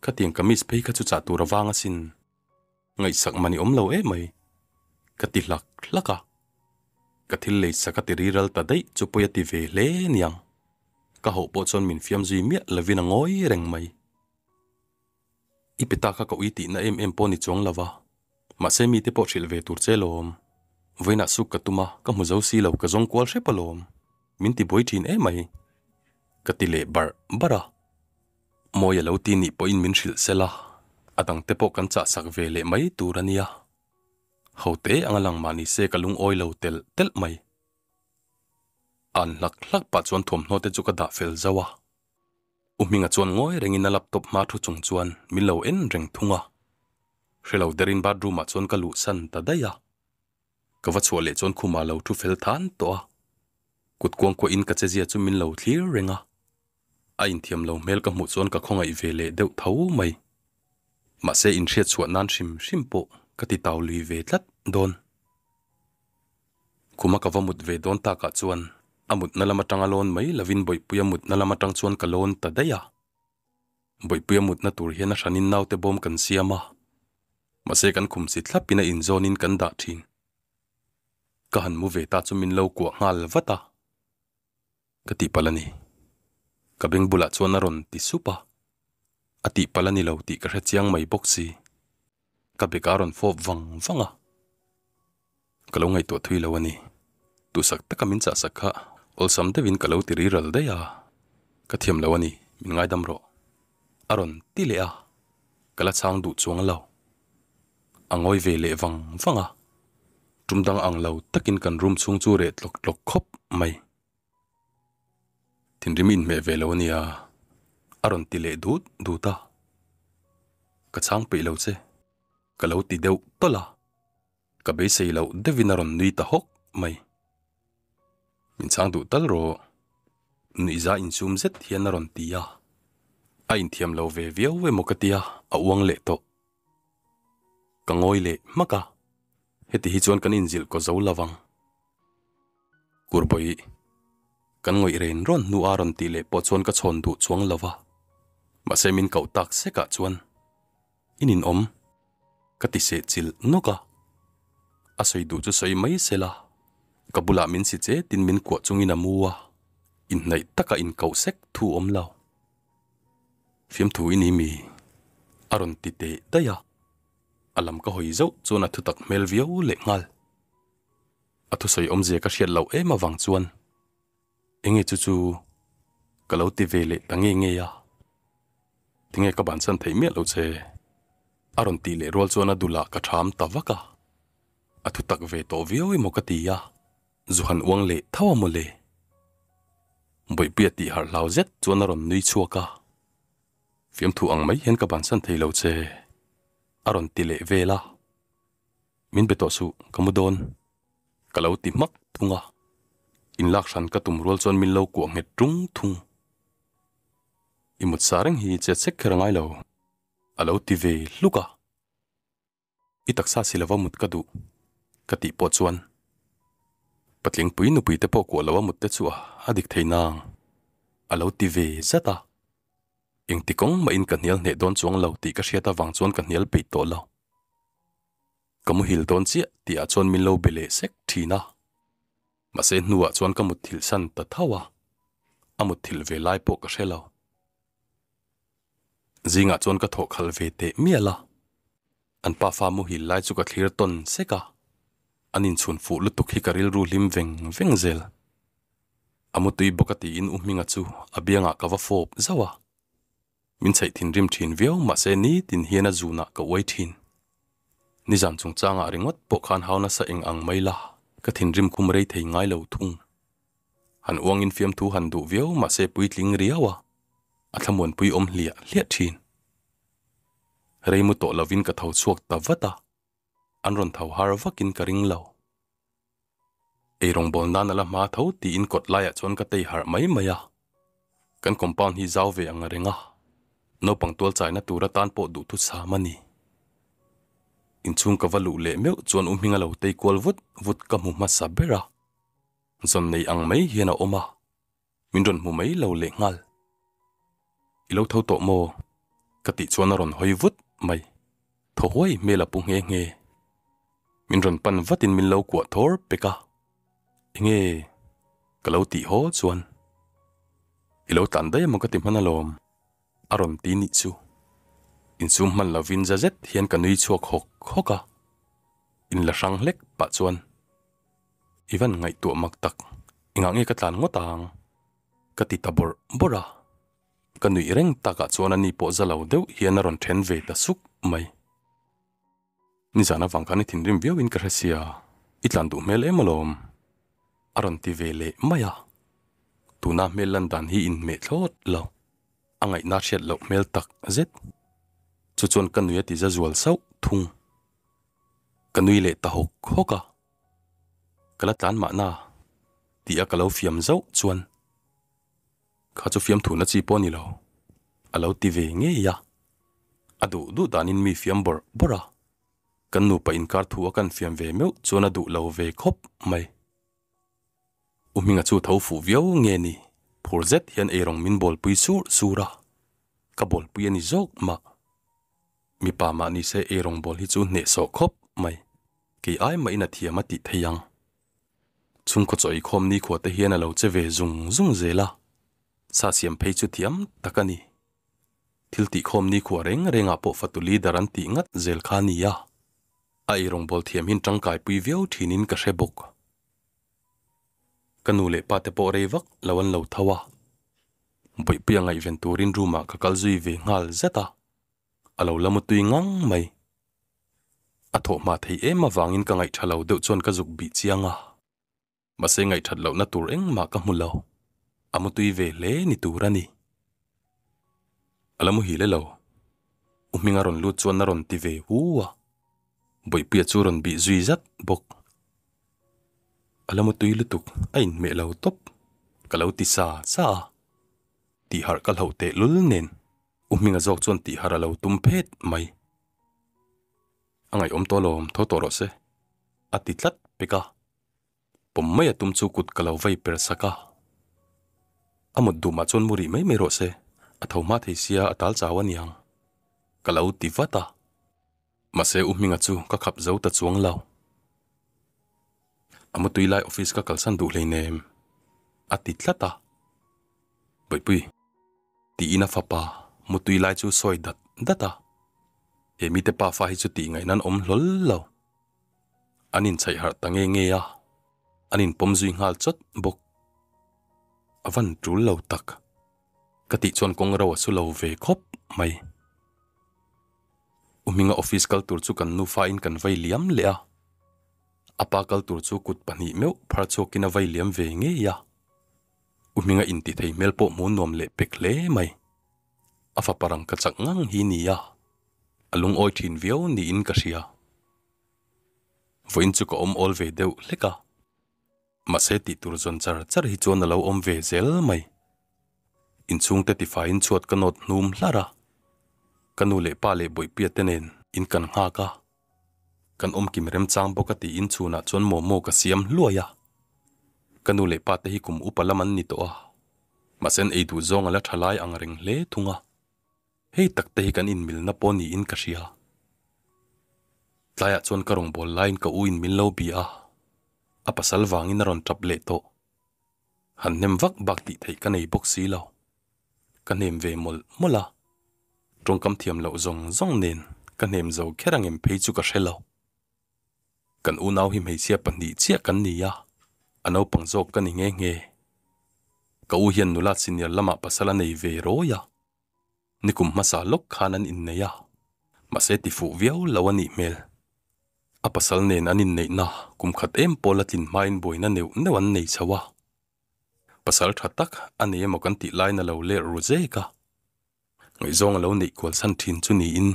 Speaker 1: Khatiang kamis phei kha chu chah tur avang asin. Ngaihsak man i awm lo em mai. Ka ti hlak hlak a. Ka thil lei sak a ti riral ta daih chu pawi a ti ve hle niang. Ka hauh pawh chuan min fiam zui miah lovin a ngawi reng mai. I pe ta kha ka ui tihna em em pawh ni chuang lo va, mahse mite pawh hrilh ve tur che lawm. Vawiinah suk ka tum a, ka hmu zo si lo, ka zawng kual hrep alawm. Min ti buai thin em mai. Ka ti leh barh barh a. Mawi a lo ti nih pawhin min hrilh sel a, a dangte pawh kan chahsak ve leh mai tur a nia. Ho te anga lang mah ni se ka lungawi lo telh telh mai. An hlak hlak pah chuan thawmhnaw te chu ka dah fel zauh a. U Hminga chuan ngawi rengin a laptop hma thu chung chuan min lo en reng thung a. Hre lo derin bathroom ah chuan ka luh san ta daih a. Ka va chhuah leh chuan khumah lo thu fel than tawh a. Kut kuang kuahin ka chezia chu min lo thlir reng a. A inthiam lo hmel ka hmuh chuan ka khawngaih ve leh deuh tho mai. Mahse inhriat chhuah nan hrim hrim pawh ka ti tau lui ve tlat dawn. Khuma ka va mut ve dawn takah chuan a mutna lam atanga lawn mai lovin Bawihpuia mutna lam atang chuan ka lawn ta daih a. Bawihpuia mutna tur hian a hranin naute bawm kan siam a, mahse kan khum si thlapin a inzawnin kan dah thin. Ka han mu ve ta chu min lo kuah nghal vat a. Ka tihpalh a ni. Ka beng bulah chuan a rawn ti sup a. A tihpalh a ni lo tih ka hre chiang mai bawk si. Ka bek a rawn fawp vang vang a. Ka lo ngaihtuah thui lo a ni. Duhsak taka min chahsak kha awlsam deuhin ka lo ti riral daih a. Ka thiam lo a ni, min ngaidam rawh. A rawn ti leh a, ka la chhang duh chuang lo. A ngawi ve leh vang vang a, tum dang ang lo takin kan room chhung chu reh tlawk tlawk khawp mai. Thinrim i inhmeh ve lo a nia, a rawn ti leh dut dut a. Ka chhang peih lo che, ka lo ti deuh tawlh a. Ka beisei loh deuhin a rawn nui ta hawk mai. Min chhang duh tal rawh. Nuihza insum zet hian a rawn ti a. A inthiam lo ve viau emaw ka tia a uang leh tawh. Ka ngawi leh hmak a, heti hi chuan kan inzilh kaw zo lo vang. Kurbawi, kan ngawih ren rawn hnu a rawn tih leh pawh chuan ka chhawn duh chuang lo va. Mahse min koh tak sekah chuan I ninawm, ka ti seh chilh nawk a. A sawi duh chu sawi mai se la, ka bulah min si chetin min kuah chungin a mu a, inhnaih taka inkauh sek thu awm lo. Fiamthu i ni mi? A rawn ti teh daih a, a lam ka hawi zauh chuan a thutak hmel viau leh nghal. A thusawi awmzia ka hriat loh em avang chuan Enge chu chu ka lo ti ve leh ta nge nge a, tinge ka bansan theih miah lo che? A rawn tih leh rual chuan a dulah ka ṭham ta vak a, a thu tak ve tawh viau emaw ka ti a, zu han uang leh tho a mawle. Bawihpuia tih harh hlau zet chuan a rawn nui chhuak a, Fiamthu ang mai hian ka bansan thei lo che, a rawn ti leh vel a, Min be tawh suh, ka mu dawn. Ka lo ti hmak thung a, inlak hran ka tum rual chuan min lo kuah nghet ṭung thung. I mut sa reng hi chet sek kher a ngai lo, a lo ti ve hluk a. I taksa si lova mut ka duh, ka tih pawh chuan patling pui nupui te pawh kuah lo a mut te chu a dik thei nang, a lo ti ve zat a. Engti kawng mahin ka hnial hneh dawn chuang lo tih ka hriat avang chuan ka hnial peih tawh lo. Ka muhil dawn chiah tih ah chuan min lo be leh sek thin a. Mahse hnuah chuan ka mutthilh san ta tho a, a mutthilh ve lai pawh ka hre lo. Zingah chuan ka thawh khalh ve teh mial a, an pafa muhil lai chu ka thlir tawn sek a, an inchhun fuh lutuk hi ka rilru hlim veng veng zel. A mutui bawk a tiin U Hminga chu a biangah ka va fawp zauh a. Min chheih thinrim thin viau mahse nitin hian a zunah ka uai thin. Nizan chungchangah ringawt pawh khan hau nasa eng ang mai la, ka thinrim khum rei thei ngai lo thung. Han uangin fiamthu han duh viau mahse puitling riau a, a thlamuanpui awm hliah hliah thin. Rei mu tawh lovin ka tho chhuak ta vat a, an rawn tho har vakin ka ring lo. Eirawngbawl nan a la hma tho tiin kawt laiah chuan ka tei harh mai mai a. Kan compound hi zau ve ang reng a, naupang tual chaina tur atan pawh duhthu sam a ni. Inchhung ka va luh leh meuh chuan U Hminga lo tei kual vut vut ka hmu hmasa ber a, zawn nei ang mai hian a awm a. Min rawn hmu mai lo leh nghal. I lo tho tawh maw? Ka tih chuan a rawn hawi vut mai. Thaw huai hmel a pu nghe nghe. Min rawn pan vatin min lo kuah thawr pek a. Enge? Ka lo tih haw chuan. I lo tlan daih emaw ka ti hman alawm. A rawn ti nih chu. Insum hman lovin za zet hian ka nui chhuak hawk hawk a. Inla hrang hlek pah chuan. I van ngaihtuah mak tak, engah nge ka tlan ngawt ang? Ka ti ta bawrh bawrh a. Ka nuih reng takah chuan ani pawh za lo deuh hian a rawn then ve ta suk mai. Nizan avang khan i thinrim viauin ka hre sia, i tlan duh hmel em alawm? A rawn ti ve leh mai a. Tuna hmel lan dan hi inhmeh thlawt lo, a ngaihna hriat loh hmel tak zet. Chu chuan ka nui a ti za zual sauh thung. Ka nui leh ta hawk hawk a. Ka la tlan mahna tih a ka lo fiam zauh chuan kha chu fiam thuna chi pawh a ni lo, a lo ti ve ngei a. A duh duh danin mi fiam bawrh bawrh a, kan nupa inkar thu a kan fiam ve meuh chuan a duh lo ve khawp mai. U Hminga chu tho fuh viau nge ni, phur zet hian eirawng min bawlpui sur sur a, ka bawlpui a ni zawk mah. Mipa mah ni se eirawng bawl hi chu hnehsawh khawp mai, kei ai mahin a thiam a tih thei ang. Chhungkaw chaw eikhawm nikhua te hian a lo che ve zung zung zel a, sa siam phei chu thiam tak a ni. Thil tihkhawm nikhua reng rengah pawh fatu leader an tih ngat zel kha a ni a. A eirawngbawl thiam hin tangkaipui viau thinin ka hre bawk. Ka nu leh pa te pawh rei vak lo an lo tho a, Bawihpuia ngaihven turin room ah ka kal zui ve nghal zat a, a lo la mutui ngang mai. A thawh hma thei em avangin ka ngaihtha lo deuh chuan ka zuk bih chiang a, mahse ngaihthat lohna tur engmah ka hmu lo, a mutui ve hle ni tur a ni. A la muhil e lo. U Hminga rawn lut chuan a rawn ti ve hu a, Bawihpuia chu rawn bih zui zat bawk. A la mutui lutuk a inhmeh lo tawp ka lo ti sa sa a, tihharh ka hlauh teh lul nen U Hminga zawk chuan tihharh a lo tum phet mai. A ngaihawm tawh alawm tho tawh rawh se a ti tlat pek a. Pawm mai a tum chu kut ka lo vei per sak a. A mut duhmah chuan mu rih mai mai rawh se, a tho hma thei sia a tal chau a niang ka lo ti vat a. Mahse U Hminga chu ka khap zo ta chuang lo. A mutui lai office ka kalsan duh hleinem a ti tlat a. Bawihpui, tiin a fapa mutui lai chu sawi dat dat a. He mite pafa hi chu tih ngaihna an awm hlawl lo. An inchhaih harh ta nge nge a, an inpawm zui nghal chawt bawk. A van tul lo tak. Ka tih chuan kawng ro a su lo ve khawp mai. U Hminga office kal tur chu kan nufa in kan vai liam leh a, a pa kal tur chu kut pahnih meuh phar chhuakin a vai liam ve ngei a. U Hminga inti thei hmel pawh hmuh nuam leh pek hle mai. A fapa rang ka chak ngang hi nia, a lungawi thin viau niin ka hria. Vawiin chu ka awm awl ve deuh hlek a. Mahse tih tur zawn char char hi chuan a lo awm ve zel mai. Inchhungte tifaiin chhuat ka nawt hnum hlar a, ka nu leh pa leh bawihpia te nen in kan nghak a. Kan awmkim remchang bawk a tiin chhunah chuan momo ka siam hluai a. Ka nu leh pa te hi kum upa lam an ni tawh a, mahse an ei duh zawng a la tha lai ang reng hle thung a. Hei tak te hi kan inmilna pawh niin ka hria. Tlaiah chuan ka rawngbâwl laiin ka u in min lo bia a, a pasal vangin a rawn tap leh tawh. Han hnem vak bak tih theih ka nei bawk si lo. Ka hnem ve mawlh mawlh a, tawngkam thiam loh zawng zawng nen ka hnem zo kher ang em phei chu ka hre lo. Kan unau hi hmeichhia pahnih chiah kan ni a, a naupang zawk ka ni nghe nghe. Ka u hian nula senior lamah pasal a nei ve rawi a. Nikum hmasa lawk khan an innei a, mahse ti fuh viau lo a nih hmel. A pasal nen an inneihna kum khat em pawh la tlin hmain buaina neuh neuh an nei chho a. Pasal tha tak a nei emaw kan tih lain a lo ler ru zek a, ngaihzawng a lo neih kual chhan thin chu niin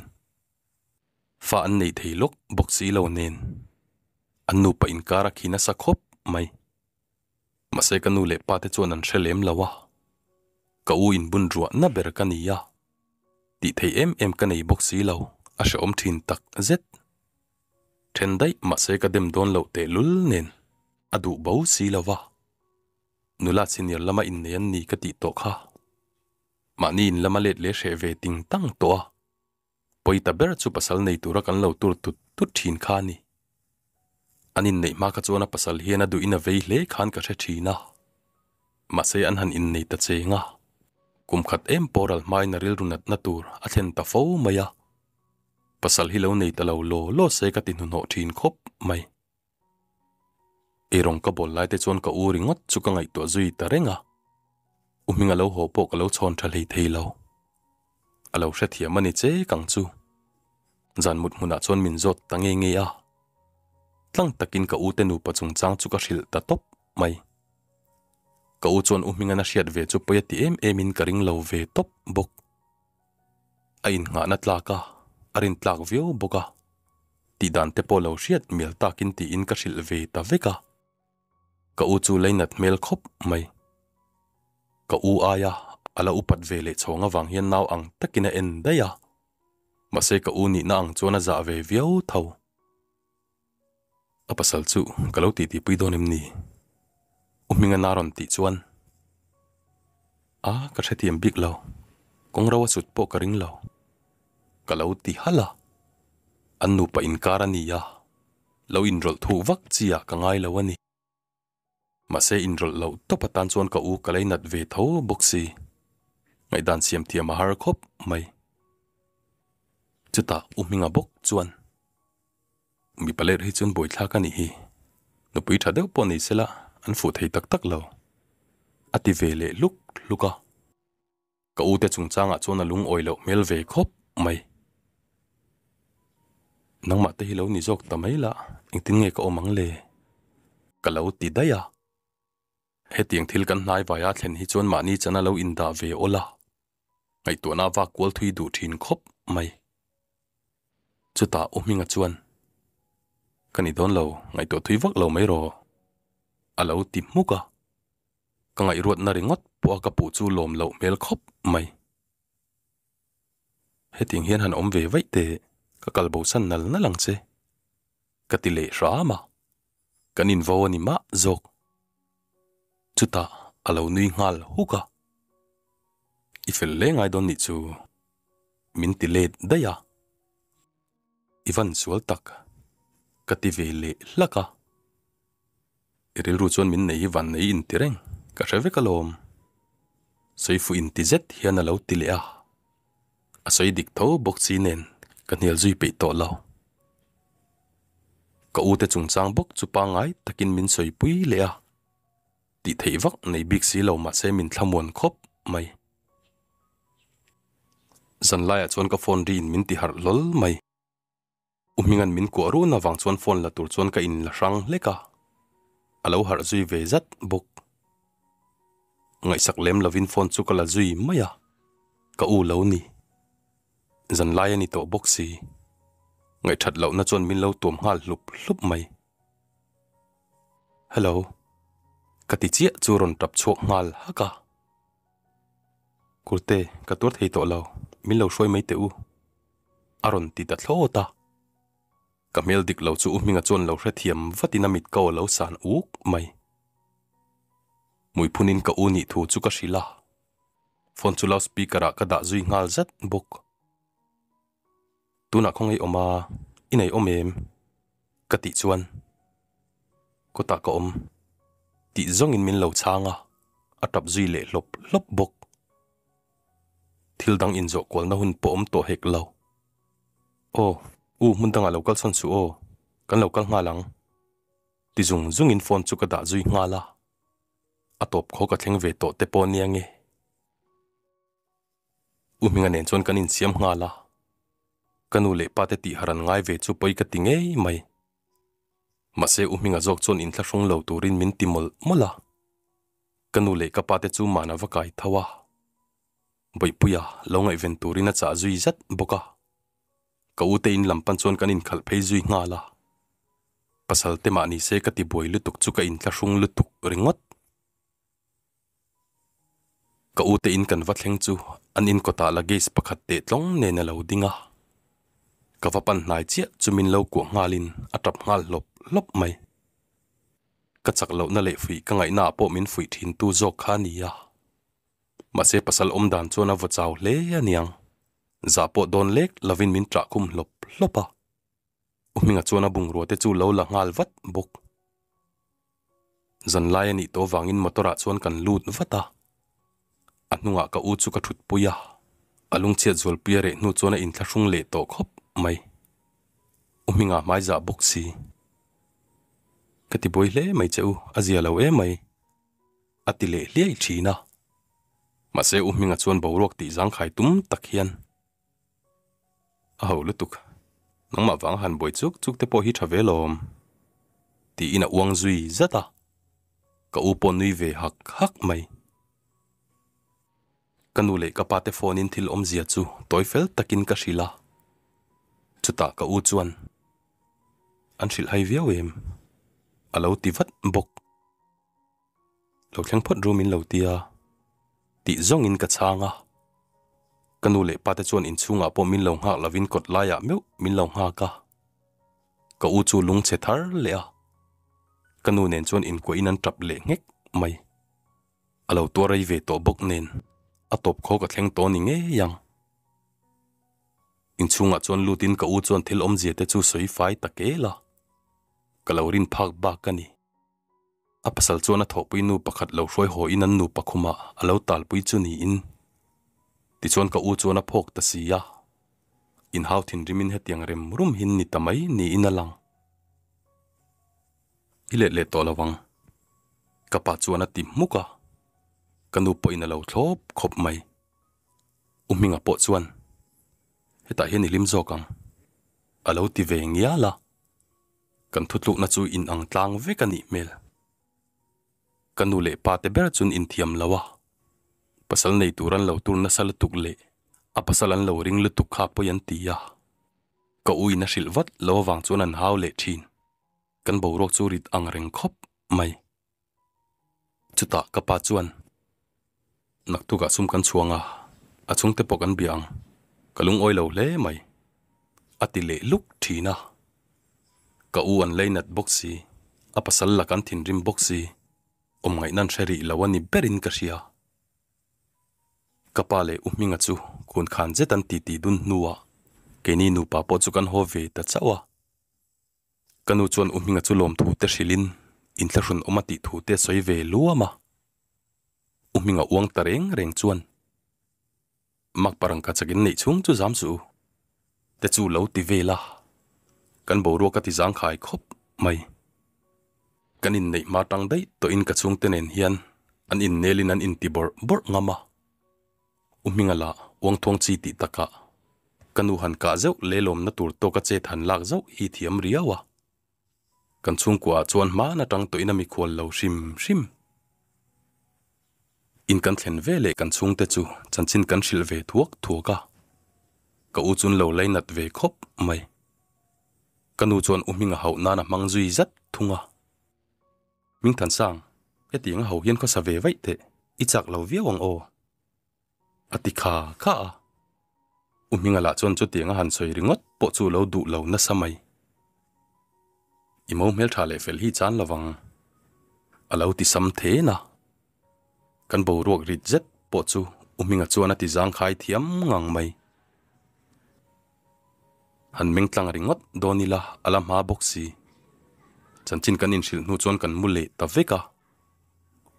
Speaker 1: fa an nei thei lawk bawk si lo nen an nupa inkar a khi nasa khawp mai. Mahse ka nu leh pa te chuan an hre lem lo a, ka u inbun ruahna ber ka ni a, tih theih em em ka nei bawk si lo, a hrehawm thin tak zet. Then daih mahse ka dem dawn loh tehlul nen a duh bo si lo va, nula senior lama innei an ni ka tih tawh kha mahni in lama let leh hreh ve ting tang tawh a. Pawi ta ber chu pasal nei tura kan lo tur tut tut thin kha a ni. An inneih hma kha chuan a pasal hian a duhin a vei hle khan ka hre thin a. Mahse an han innei ta cheng a, kum khat em pawh ral hmain a rilru natna tur a thlen ta fo mai a. Pasal hi lo nei ta lo law law se ka ti hnuhnawh thin khawp mai. Eirawng ka bawl lai te chuan ka u ringawt chu ka ngaihtuah zui ta reng a, U Hminga lo haw pawh ka lo chhawn tha hlei thei lo. A lo hrethiam a ni che kang chu. Zan mut hmunah chuan min zawt ta nge nge a. Tlang takin ka u te nupa chungchang chu ka hrilh ta tawp mai. Ka u chuan U Hmingan a hriat ve chu pawi a ti em em in ka ring lo ve tawp bawk. A innghahna tlak a, a rin tlak viau bawk a. Tih dan te pawh lo hriat mial takin tiin ka hrilh ve ta vek a. Ka u chu leinat hmel khawp mai. Ka u aia a la upat ve leh chhawng avang hian nau ang takin a en daih a. Mahse ka u nihna ang chuan a zah ve viau tho. A pasal chu ka lo titi pui dawn em ni? U Hminga na rawn tih chuan A, ka hrethiam bik lo. Kawng ro a sut pawh ka ring lo. Ka lo ti halh a. An nupa inkar a ni a, lo inrawlh thuh vak chi ah ka ngai lo a ni. Mahse inrawlh loh tawp atan chuan ka u ka leinat ve tho bawk si. Ngaihdan siam thiam a har khawp mai. Chutah U Hminga bawk chuan. Mipa ler hi chuan buaithlak a nih hi. Nupui tha deuh pawh nei sela an fuh thei tak tak lo. A ti ve leh hluk hluk a. Ka u te chungchangah chuan a lungawi loh hmel ve khawp mai. Nangmah te hi lo ni zawk ta mai la, engtin nge ka awm ang le? Ka lo ti daih a. Hetiang thil kan hnai vaia thlen hi chuan mahni chana lo indah ve awl a, ngaihtuahna vak kual thui duh thin khawp mai. Chutah U Hminga chuan, Ka ni dawn lo, ngaihtuah thui vak lo mai rawh, a lo ti hmuk a. Ka ngaihruatna ringawt pawha ka puh chu lawm loh hmel khawp mai. Hetiang hian han awm ve vaih teh, ka kal bosan nal nal ang che, ka ti leh hram a. Kan invo a ni mah zawk. Chutah a lo nui nghal huk a. I fel hle ngai dawn nih chu, min ti let daih a. I van sual tak, ka ti ve leh hlak a. I rilru chuan min nei hi van nei inti reng, ka hre vek alawm. Sawi fuh inti zet hian a lo ti leh a. A sawi dik tho bawk si nen ka hnial zui peih tawh lo. Ka u te chungchang bawk chu pangngai takin min sawipui leh a. Tih theih vak nei bik si lo mahse min thlamuan khawp mai. Zanlaiah chuan ka phone ri in min ti harh hlawl mai. U Hminga'n min kuah run avang chuan phone la tur chuan ka in la hrang hlek a, a lo harh zui ve zat bawk. Ngaihsak lem lovin phone chu ka la zui mai a, ka u lo ni. Zanlai a ni tawh bawk si. Ngaihthat lohna chuan min lo tuam nghal hlup hlup mai. Hello. Ka ti chiah chu rawn tap chhuak nghal hak a. Kurte, ka tuar thei tawh lo, min lo hruai mai teh u. A rawn ti ta thlawt a. Ka hmel dik lo chu U Hminga chuan lo hrethiam vatin a mit ko a lo san uk mai. Hmuiphunin ka u nih thu chu ka hrilh a. Phone chu loudspeaker ah ka dah zui nghal zat bawk. Tunah khawngaih awm a, i nei awm em? Ka tih chuan kawtah ka awm tih zawngin min lo chhang a, a tap zui leh hlawp hlawp bawk. Thil dang inzawh kualna hun pawh awm tawh hek lo. Aw, u hmun dangah lo kal sawn suh aw, kan lo kal nghal ang. Ti zung zungin phone chu ka dah zui nghal a, a tawp khaw ka thleng ve tawh te pawh nia nge. U Hminga nen chuan kan insiam nghal a, ka nu leh pa te tih har an ngai ve chu pawi ka ti ngei mai. Mahse U Hminga zawk chuan inthlahrung lo turin min ti mawlh mawlh a, ka nu leh ka pa te chu mana va kai tho a, Bawihpuia lo ngaihven turin a chah zui zat bawk a, ka u te in lam pan chuan kan inkhalh phei zui nghal a, pasal te mah ni se ka ti buai lutuk chu ka inthlahrung lutuk ringawt. Ka u te in kan va thleng chu an in kawtah luggage pakhat teh tlawng nen a lo ding a. Ka va pan hnai chiah chu min lo kuah nghalin a tap nghal hlawp hlawp mai. Ka chak lohna leh fuih ka ngaihnaah pawh min fuih thin tu zawk kha a ni a. Mahse pasal awm dan chuan a vaw chau hle a niang. Zah pawh dawn lek lovin min ṭah khum hlawp hlawp a. U Hminga chuan a bungrua te chu lo la nghal vat bawk. Zanlai a nih tawh vangin motor ah chuan kan lut vat a. A hnungah ka u chu ka thut pui a, a lungchhiat zualpui a reh hnu chuan a inthlahrung leh tawh khawp mai. U Hminga hmai zah bawk si. Ka ti buai hle mai che u, a zia lo em mai. A ti leh hliai thin a. Mahse U Hminga chuan boruak tih zangkhai tum tak hian. A ho lutuk. Nangmah vanga han buai chuk chuk te pawh hi tha ve lawm. Tiin a uang zui zat a. Ka u pawh nui ve hak hak mai. Ka nu leh ka pa te phone in thil awmzia chu tawi fel takin ka hrilh a. Chutah ka u chuan an hrilh hai viau em? A lo ti vat bawk. Lo thleng phawt ru min lo ti a, tih zawngin ka chhang a. Ka nu leh pa te chuan inchhungah pawh min lo nghak lovin kawt laiah meuh min lo nghak a. Ka u chu lungchhe thar leh a. Ka nu nen chuan inkuahin an tap leh nghek mai. A lo tuar rei ve tawh bawk nen a tawp khaw ka thleng tawh ni ngei ang. Inchhungah chuan lutin ka u chuan thil awmzia te chu sawi fai ta kel a. Ka lo rin phak bak a ni. A pasal chuan a thawhpui nu pakhat lo hruai haw in an nupa khumah a lo talpui chu niin. Tichuan ka u chuan a phawk ta si a. Inhau thinrimin hetiang rem rum hin ni ta mai niin a lang. I let leh tawh lo ang. Ka pa chuan a ti hmuk a, ka nu pawhin a lo thlawp khawp mai. U Hminga pawh chuan, Hetah hian i hlim zawk ang, a lo ti ve ngial a. Kan thutlukna chu in ang tlang vek a nih hmel. Ka nu leh pa te ber chuan inthiam lo a, pasal nei tur an lo tur nasa lutuk leh a pasal an lo ring lutuk kha pawi an ti a. Ka u in a hrilh vat lo avang chuan an hau leh thin. Kan boruak chu rit ang reng khawp mai. Chutah ka pa chuan, Naktukah sum kan chhuang a, a chhungte pawh kan bia ang, ka lungawi lo hle mai, a ti leh luk thin a. Ka u an leinat bawk si, a pasal la kan thinrim bawk si, awm ngaihna an hre rih lo a ni berin ka hria. Ka pa leh U Hminga chu khun khan zet an titi dun hnuah keini nupa pawh chu kan haw ve ta chauh a. Ka nu chuan U Hminga chu lawmthu te hrilhin inthlahrun awm a tih thu te a sawi ve luam a. U Hminga uang ta reng reng chuan Mak parang ka chakin neih chhung chu zam suh u te chu lo ti vel a, kan boruak a ti zangkhai khawp mai. Kan inneih hma tang daih tawhin ka chhungte nen hian an innelin an inti bawrh bawrh ngam a. U Hminga lah uangthuang chi tih takah ka nu han kah zeuh lelawmna tur tawka chet han lak zauh hi thiam riau a. Kan chhungkuaah chuan hman atang tawhin a mikhual lo hrim hrim. In kan thlen ve leh kan chhungte chu chanchin kan hrilh ve thuak thuak a, ka u chun lo lainat ve khawp mai. Ka nu chuan u Hminga hauh nan a hmang zui zat thung a. Hmingthansang, hetiang a ho hian khawsa ve vaih teh, i chak lo viau ang aw. A ti kha kha a. U Hminga lah chuan chutiang a han sawi ringawt pawh chu lo duh lo nasa mai. I mo hmeltha leh fel hi chan lovang. A lo ti sam then a. Kan boruak rit zet pawh chu U Hminga chuan a ti zangkhai thiam ngang mai. Han meng tlang ringawt dawn ila a la hma bawk si. Chanchin kan inhrilh hnu chuan kan mu leh ta vek a.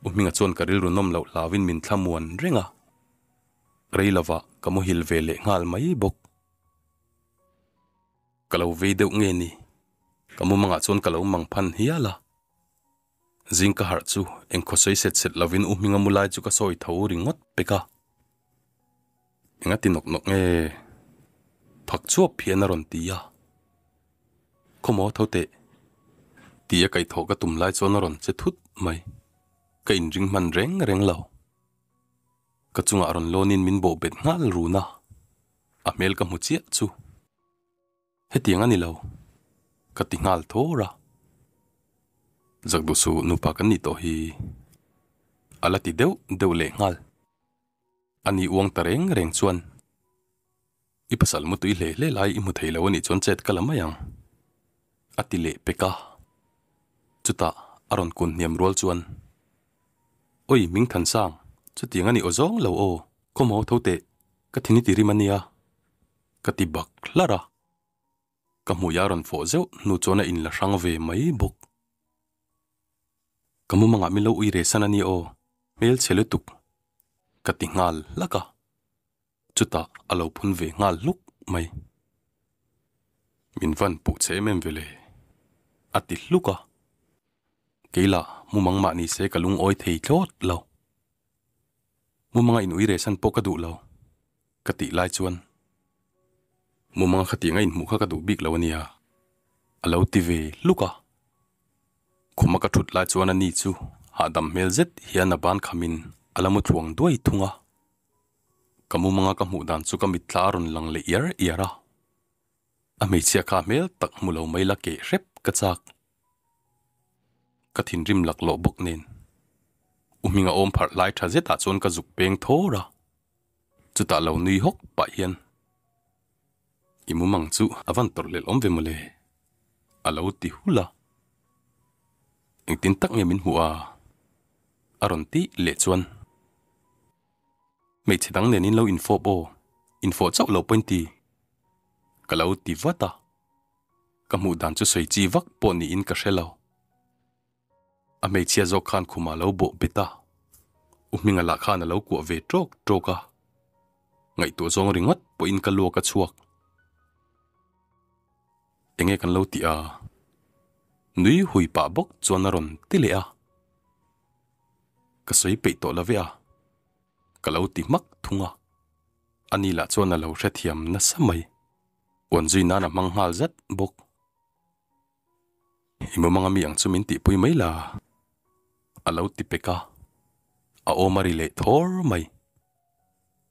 Speaker 1: U Hminga chuan ka rilru nawm loh hlauin min thlamuan reng a, rei lovah ka muhil ve leh nghal mai bawk. Ka lo vei deuh nge ni? Ka mumangah chuan ka lo mang phan hial a. Zing ka harh chu engkhaw sawi set set lovin U Hminga mu lai chu ka sawi tho ringawt pek a. Enga ti nawk nawk nge? Phak chuap hian a rawn ti a. Khawmaw tho teh? Tia kaihthawh ka tum lai chuan a rawn che thut mai. Ka inring hman reng reng lo. Ka chungah rawn lawnin min bawh bet nghal run a, a hmel ka hmu chiah chu. Hetiang a ni lo, ka ti nghal thawr a. Zakduhsu nupa kan nih tawh hi a la ti deuh deuh leh nghal. A ni uang ta reng reng chuan i pasal mutui hle hle lai i hmu thei lo a nih chuan chet ka la mai ang, a ti leh pek a. Chutah a rawn kun hniam rual chuan, Oi Mingthansang, chutiang a ni aw zawng lo aw, khawmho tho teh, ka thini ti rim a nia, ka ti bak hlar a. Ka hmuih a rawn fawh zeuh hnu chuan a inla hrang ve mai bawk. Ka mumangah min lo ui re san a ni aw, hmel chhe lutuk, ka ti nghal hlak a. Chutah a lo phun ve nghal hluk mai. Min van puh che em em ve le, a ti hluk a. Keilah mumang mah ni se ka lungawi thei thlawt lo. Mumanga in ui re san pawh ka duh lo, ka tih lai chuan mumanga khatianga inhmuh kha ka duh bik lo a nia, a lo ti ve hluk a. Khuma ka thut lai chuan a ni chu hahdam hmel zet hian a ban khamin a la mu thluang duai thung a. Ka mumanga ka hmuh dan chu ka mitthla a rawn lang leh iar iar a. A hmeichhia kha hmel tak hmu lo mai la keh hrep ka chak. Ka thinrim laklawh bawk nen. U Hminga awm pharh lai tha zetah chuan ka zuk peng thawr a. Chutah lo nui hawk pah hian, I mumang chu a van tawrh lel awm ve mawle, a lo ti hul a. Engtin tak nge min hmuh a? A rawn tih leh chuan, Hmeichhe dang nen in lo infawp aw, infawh chauh lo pawhin ti, ka lo ti vat a. Ka hmuh dan chu sawi chi vak pawh niin ka hre lo. A hmeichhia zawk khan khumah a lo bawh bet a, U Hminga lah khan a lo kuah ve tawk tawk a. Ngaihtuah zawng ringawt pawhin ka luak a chhuak. Enge kan lo tih a? Nui hui pah bawk chuan a rawn ti leh a. Ka sawi peih tawh lo ve a, ka lo ti hmak thung a. Ani lah chuan a lo hrethiam nasa mai. Uan zui nan a hmang nghal zat bawk. I mumanga mi ang chu min tihpui mai la, a lo ti pek a. A awm a ri leh thawr mai.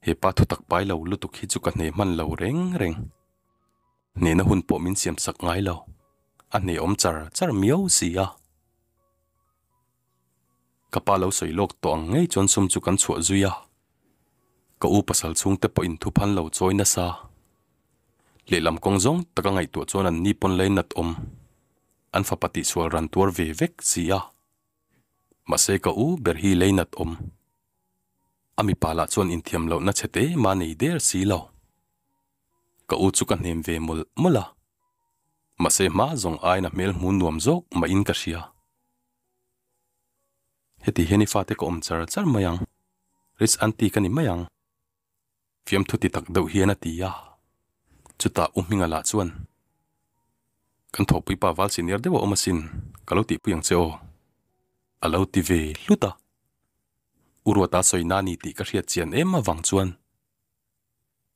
Speaker 1: He pa thutak pai lo lutuk hi chu ka hne hman lo reng reng. Hnehna hun pawh min siam sak ngai lo. A hne awm char char miau si a. Ka pa lo sawi lawk tawh ang ngei chuan sum chu kan chhuah zui a. Ka u pasal chhungte pawhin thu phan lo chawi nasa. Lehlam kawng zawng taka ngaihtuah chuan an ni pawn lei nat awm. An fapa tihsual ran tuar ve vek si a. Mahse ka u ber hi lei nat awm. A mipa lah chuan inthiam lohna chhe te mah nei der si lo. Ka u chu ka hnem ve mawlh mawlh a. Mahse hma zawng aiin a hmel hmu nuam zawk mahin ka hria. Heti hian i fate ka awm char char mai ang, Rich aunty ka ni mai ang. Fiamthu ti tak deuh hian a ti a. Chutah U Hminga lah chuan, Kan thawhpui pa val senior deuh a awm asin, ka lo tihpui ang che aw. A lo ti ve hlut a. U Ruata sawi na ni tih ka hriat chian em avang chuan,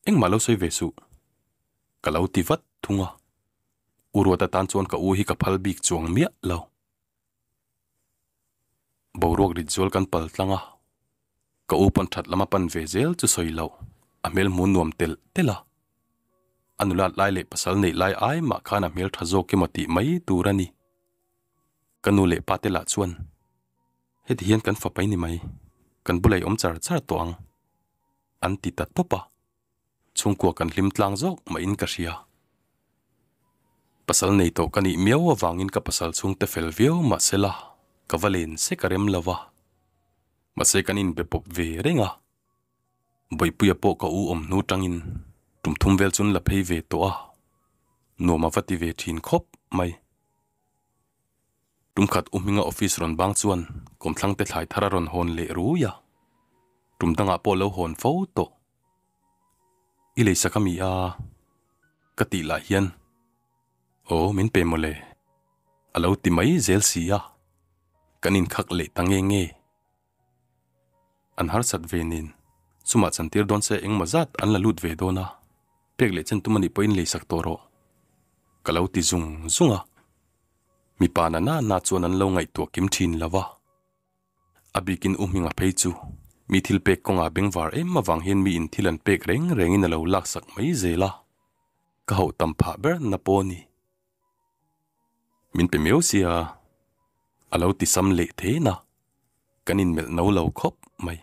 Speaker 1: Engmah lo sawi ve suh. Ka lo ti vat thung a. U Ruata tan chuan ka u hi ka phal bik chuang miah lo. Boruak rit zual kan pal tlang a, ka u pawn that lama pan ve zel chu sawi loh, a hmel hmu nuam telh telh a. A nulat lai leh pasal neih lai ai mah khan a hmel tha zawk emaw tih mai tur a ni. Ka nu leh pa te lah chuan, Heti hian kan fa pai ni mai, kan bulei awm char char tawh ang, an ti ta tawp a. Chhungkua kan hlim tlang zawk mahin ka hria. Pasal nei tawh ka nih miau avangin ka pasal chhungte fel viau mahsela ka va len sek a rem lo va. Mahse kan inbe pawp ve reng a. Bawipuia pawh ka u awm hnu tangin tum thum vel chuan la phei ve tawh a, nuam a va ti ve thin khawp mai. Tum khat U Hminga office rawn bang chuan kawmthlang te thlai thar a rawn hawn leh rui a, tum dangah pawh lo hawn fo tawh. I leisak a mi a? Ka tih lah hian, Aw min pe mawle, a lo ti mai zel si a, kan inkhak leh ta nge nge. An harsat ve nen, chumah chantir dawn se engmaw zat an la lut ve dawn a, pek leh chen tum a nih pawhin leisak tawh rawh, ka lo ti zung zung a. Mipa na na na chuan an lo ngaihtuah kim thin lo va. A bikin U Hminga phei chu mi thil pek kawngah bengvar em avang hian mi in thil an pek reng rengin a lo laksak mai zel a, ka hauh tam phah ber na pawh a ni. Min pe miau sia, a lo ti sam leh then a, kan inmelh no lo khawp mai.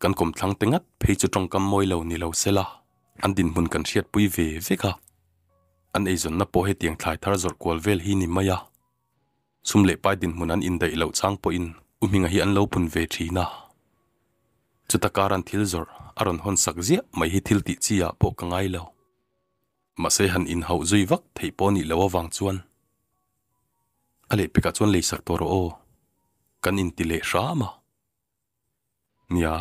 Speaker 1: Kan kawmthlang te ngat phei chu tawngkam mawi lo ni lo sela, an dinhmun kan hriatpui ve vek a. An eizawnna pawh hetiang thlai thar zawrh kual vel hi ni mai a. Sum leh pai dinhmun an indaih loh chang pawhin U Hminga hi an lo pun ve thin a. Chuta karan thil zawrh a rawn hawn sak ziah mai hi thil tih chi ah pawh ka ngai lo. Mahse han inhauh zui vak theih pawh nih loh avang chuan a lehpekah chuan leisak tawh rawh aw, kan inti leh hram a. Nia,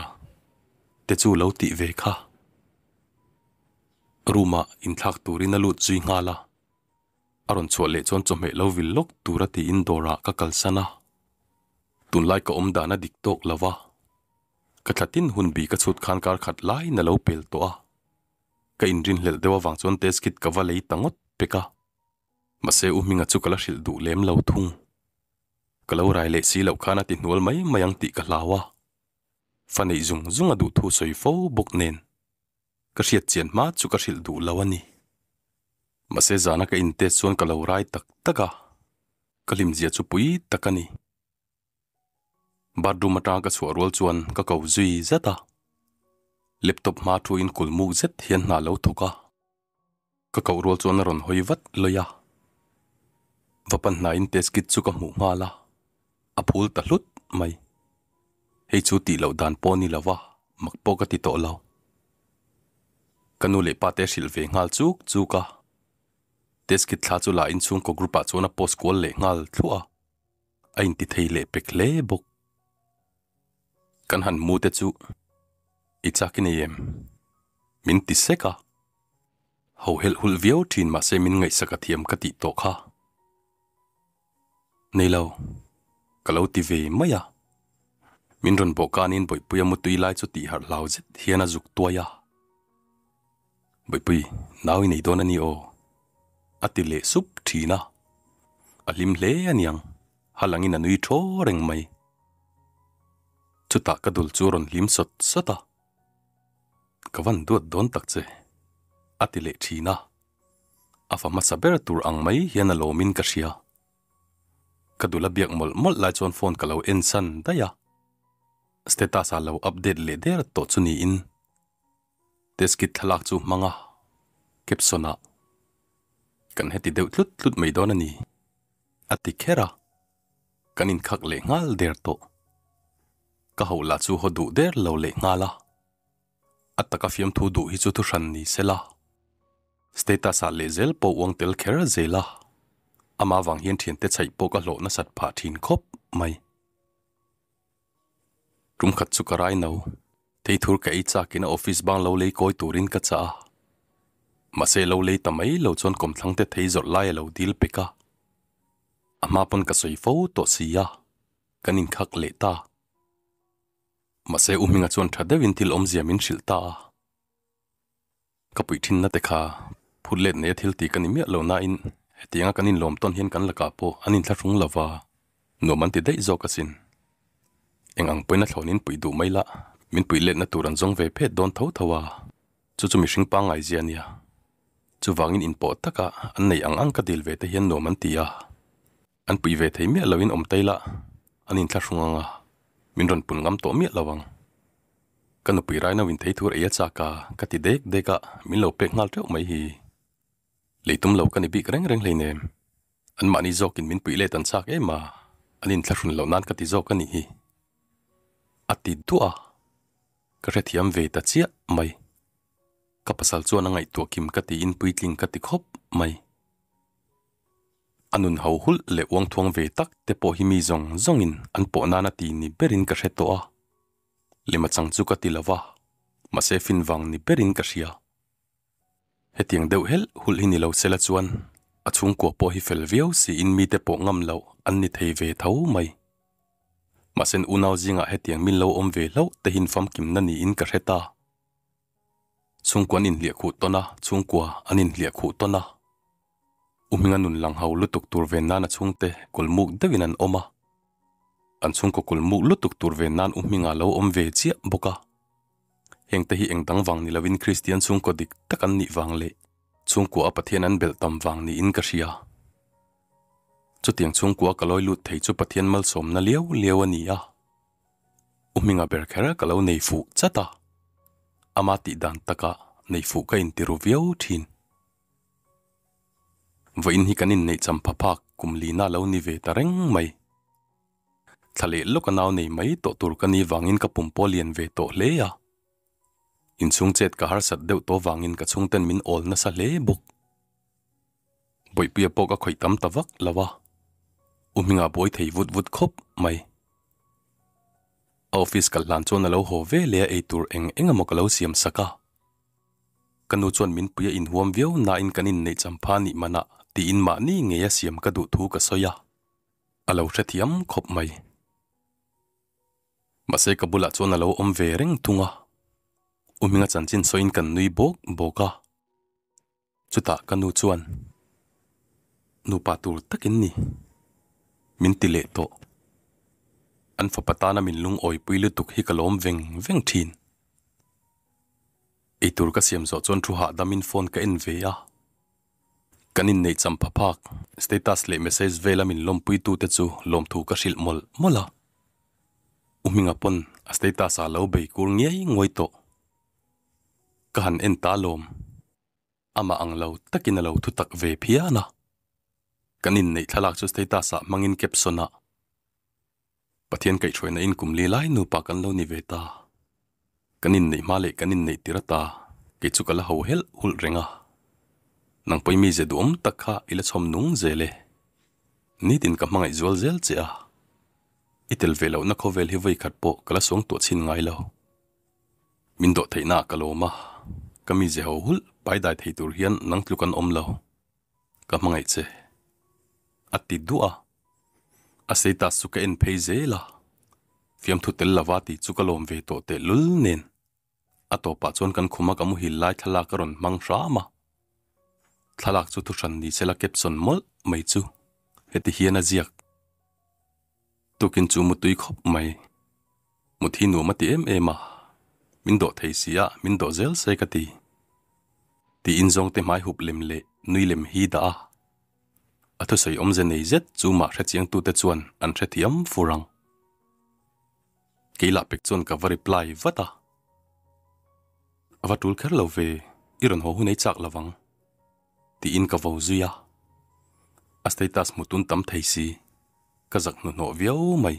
Speaker 1: te chu lo tih ve kha. Room ah inthlak turin a lut zui nghal a, a rawn chhuah leh chuan chawhmeh lo vil lawk tura tiin dawrah ka kalsan a. Tunlai ka awm dan a dik tawk lo va, ka thlatin hun bi ka chhut khan kar khat laiin a lo pel tawh a. Ka inrinhlelh deuh avang chuan test kit ka va lei ta ngawt pek a, mahse U Hminga chu ka la hrilh duh lem lo thung. Ka lo rai leh si loh khan a ti hnual mai mai ang tih ka hlau a, fa neih zung zung a duh thu sawi fo bawk nen ka hriat chian hma chu ka hrilh duh lo a ni. Mahse zana ka in test chuan ka lo rai tak tak a, ka hlimzia chu pui tak a ni. Bathroom atanga ka chhuah rual chuan ka ko zui zet a, laptop hma thu in kul muk zet hian hna lo thawk a, ka koh rual chuan a rawn hawi vat lawih a, va pan hnaiin test kit chu ka hmuh nghal a, a phul ta hlut mai. Hei chu tih loh dan pawh a ni lo va, mak pawh ka ti tawh lo. Ka nu leh pa te hrilh ve nghal chuk chuk a, test kit thla chu la in chhungkaw group ah chuan a post kual leh nghal thluah a. a inti thei leh pek hle bawk. Kan han mu te chu i chak i nei em? Min ti sek a, ho helh hulh viau thin mahse min ngaihsak a thiam ka tih tawh kha. Nei lo, ka lo ti ve mai a. Min rawn bawh kanin Bawihpuia mutui lai chu tih harh hlau zet hian a zuk tuai a. Bawihpui, nau i nei dawn a ni aw, a ti leh sup thin a. A hlim hle a niang, ha langin a nui thaw reng mai. Chutah ka dul chu a rawn hlim sawt sawt a. Ka van duat dawn tak che, a ti leh thin a. A fa hmasa ber tur ang mai hian a lawmin ka hria. Ka dul a biak mawlh mawlh lai chuan phone ka lo en san daih a. Status ah lo update leh der tawh chu niin test kit thlalak chu hmang a, caption ah kan heti deuh tlut tlut mai dawn a ni a ti kher a, kan inkhak leh nghal der tawh. Ka hoh lah chu haw duh der lo leh nghal a. A taka fiamthu duh hi chu thuhran ni sela. Status ah lehzel pawh uang tel kher zel a, amah vang hian thiante chhaih pawh ka hlawh nasat phah thin khawp mai. Tum khat chu ka rai no, theithur ka ei chakin a office bang lo lei kawi turin ka chah a. Mahse lo lei ta mai lo chuan kawmthlang te thei zawrh lai a lo dil pek a. A hma pawn ka sawi fo tawh si a, kan inkhak leh ta. Mahse U Hminga chuan tha deuhin thil awmzia min hrilh ta a. Ka puih thinna te kha phut let neia thil ti ka ni miah lo nain hetianga kan inlawm tawn hian kan lakah pawh an inthlahrung lo va, nuam an ti daih zawk asin. Eng ang pawhin a thlawnin puih duh mai lah, min puih letna tur an zawng ve phet dawn tho tho a, chu chu mihring pangngai zia a nia. Chuvangin inpawh taka an neih ang ang ka dil ve te hian nuam an ti a. An puih ve thei miah loin awm tai lah, an inthlahrung ang a, min rawn pun ngam tawh miah lo ang. Ka nupui rai no in thei thur ei a chak a, ka ti dek dek a, min lo pek nghal teuh mai hi. Lei tum lo ka ni bik reng reng hleinem. Anmahni zawkin min puih let an chak em a, an inthlahrun loh nan ka ti zawk a nih hi. A ti duah a, ka hrethiam ve ta chiah mai. Ka pasal chuan a ngaihtuah kim ka tiin puitling ka ti khawp mai. A nun ho hulh leh uangthuang ve tak te pawh hi mi zawng zawngin an pawh nana ti ni berin ka hre tawh a. Lema chang chu ka ti lo va, mahse fin vang ni berin ka hria. Hetiang deuh helh hulh hi ni lo sela chuan a chhungkua pawh hi fel viau siin mite pawh ngam loh an ni thei ve tho mai. Mahse unau zingah hetiang min lo awm ve hlauh te hin famkimna niin ka hre ta. Chhungkua an inhliah khuh tawn a, chhungkua an inhliah khuh tawn a. U Hminga nun lang ho lutuk tur ven nan a chhungte kulmuk deuhin an awm a. An chhungkaw kulmuk lutuk tur ven nan U Hminga lo awm ve chiah bawk a. Hengte hi eng dang vang ni lovin Kristian chhungkaw dik tak an nih vang leh chhungkua a Pathian an belh tam vang niin ka hria. Chutiang chhungkua ka lawi lut thei chu Pathian malsawmna liau liau a ni a. U Hminga ber kher ka lo nei fuh chat a, ama tih dan taka nei fuh ka inti ru viau thin. Vawiin hi kan inneih champha phak kum lina lo ni ve ta reng mai. Thla leh lawk a nau nei mai tawh tur ka ni vangin ka pum pawh lian ve tawh hle a. Inchhung chet ka harsat deuh tawh vangin ka chhungten min awl nasa hle bawk. Bawihpuia pawh ka khawih tam ta vak lo a, U Hminga buai thei vut vut khawp mai. A office kal hlan chuan a lo haw ve leh a eitur eng eng emaw ka lo siam sak a. Ka nu chuan min pui a inhuam viau nain kan inneih champha nih manah tiin mahni ngei a siam ka duh thu ka sawi a, a lo hrethiam khawp mai. Mahse ka bulah chuan a lo awm ve reng thung a, U Hminga chanchin sawiin kan nui bawk bawk a. Chutah ka nu chuan, Nupa tur takin ni, min ti leh tawh. An fapa tana min lungawipui lutuk hi ka lawm veng veng thin. Eitur ka siam zawh chuan thu hahdamin phone ka en ve a. Kan inneih champha phak, status leh message vela min lawmpuitute chu lawmthu ka hrilh mawlh mawlh a. U Hminga pawn a status ah lo bei kur ngiai nguai tawh. Ka han en ta lawm. Amah ang lo takin a lo thu tak ve phian a. Kan inneih thlalak chu status ah hmangin caption ah Pathian kaihhruaina in kum li lai nupa kan lo ni ve ta. Kan inneih hma leh kan inneih tir ata kei chu ka la ho helh hulh reng a. Nang pawh i mize duhawm tak kha i la chhawm nung zel e. Nitin ka hmangaih zual zel che a. I tel ve lohna khawvel hi vawikhat pawh ka la suangtuah chhin ngai lo. Min dawh theihna ah ka lawm a, ka mize ho hulh pai dai thei tur hian nang tluk an awm lo, ka hmangaih che. A ti duah a. A status chu ka en phei zel a, fiamthu tel lova tih chu ka lawm ve tawh tehlul nen. A tawpah chuan kan khuma ka muhil lai thlalak a rawn hmang hram a. Thlalak chu thuhran ni sela caption mawlh mai chu heti hian a ziak. Tukin chu mutui khawp mai. Mut hi nuam a ti em em a, min dawh thei si a, min dawh zel se ka ti. Tiin zawngte hmai hup lem leh nui lem hi dah a. A thusawi awmze nei zet chu mah hrechiangtute chuan an hrethiam fur ang. Kei lah pek chuan ka va reply vat a. A va tul kher lo ve, i rawn haw hun ei chak lovang. Tiin ka vo zui a. A status hmu tun tam thei si, ka zak hnuhnawh viau mai.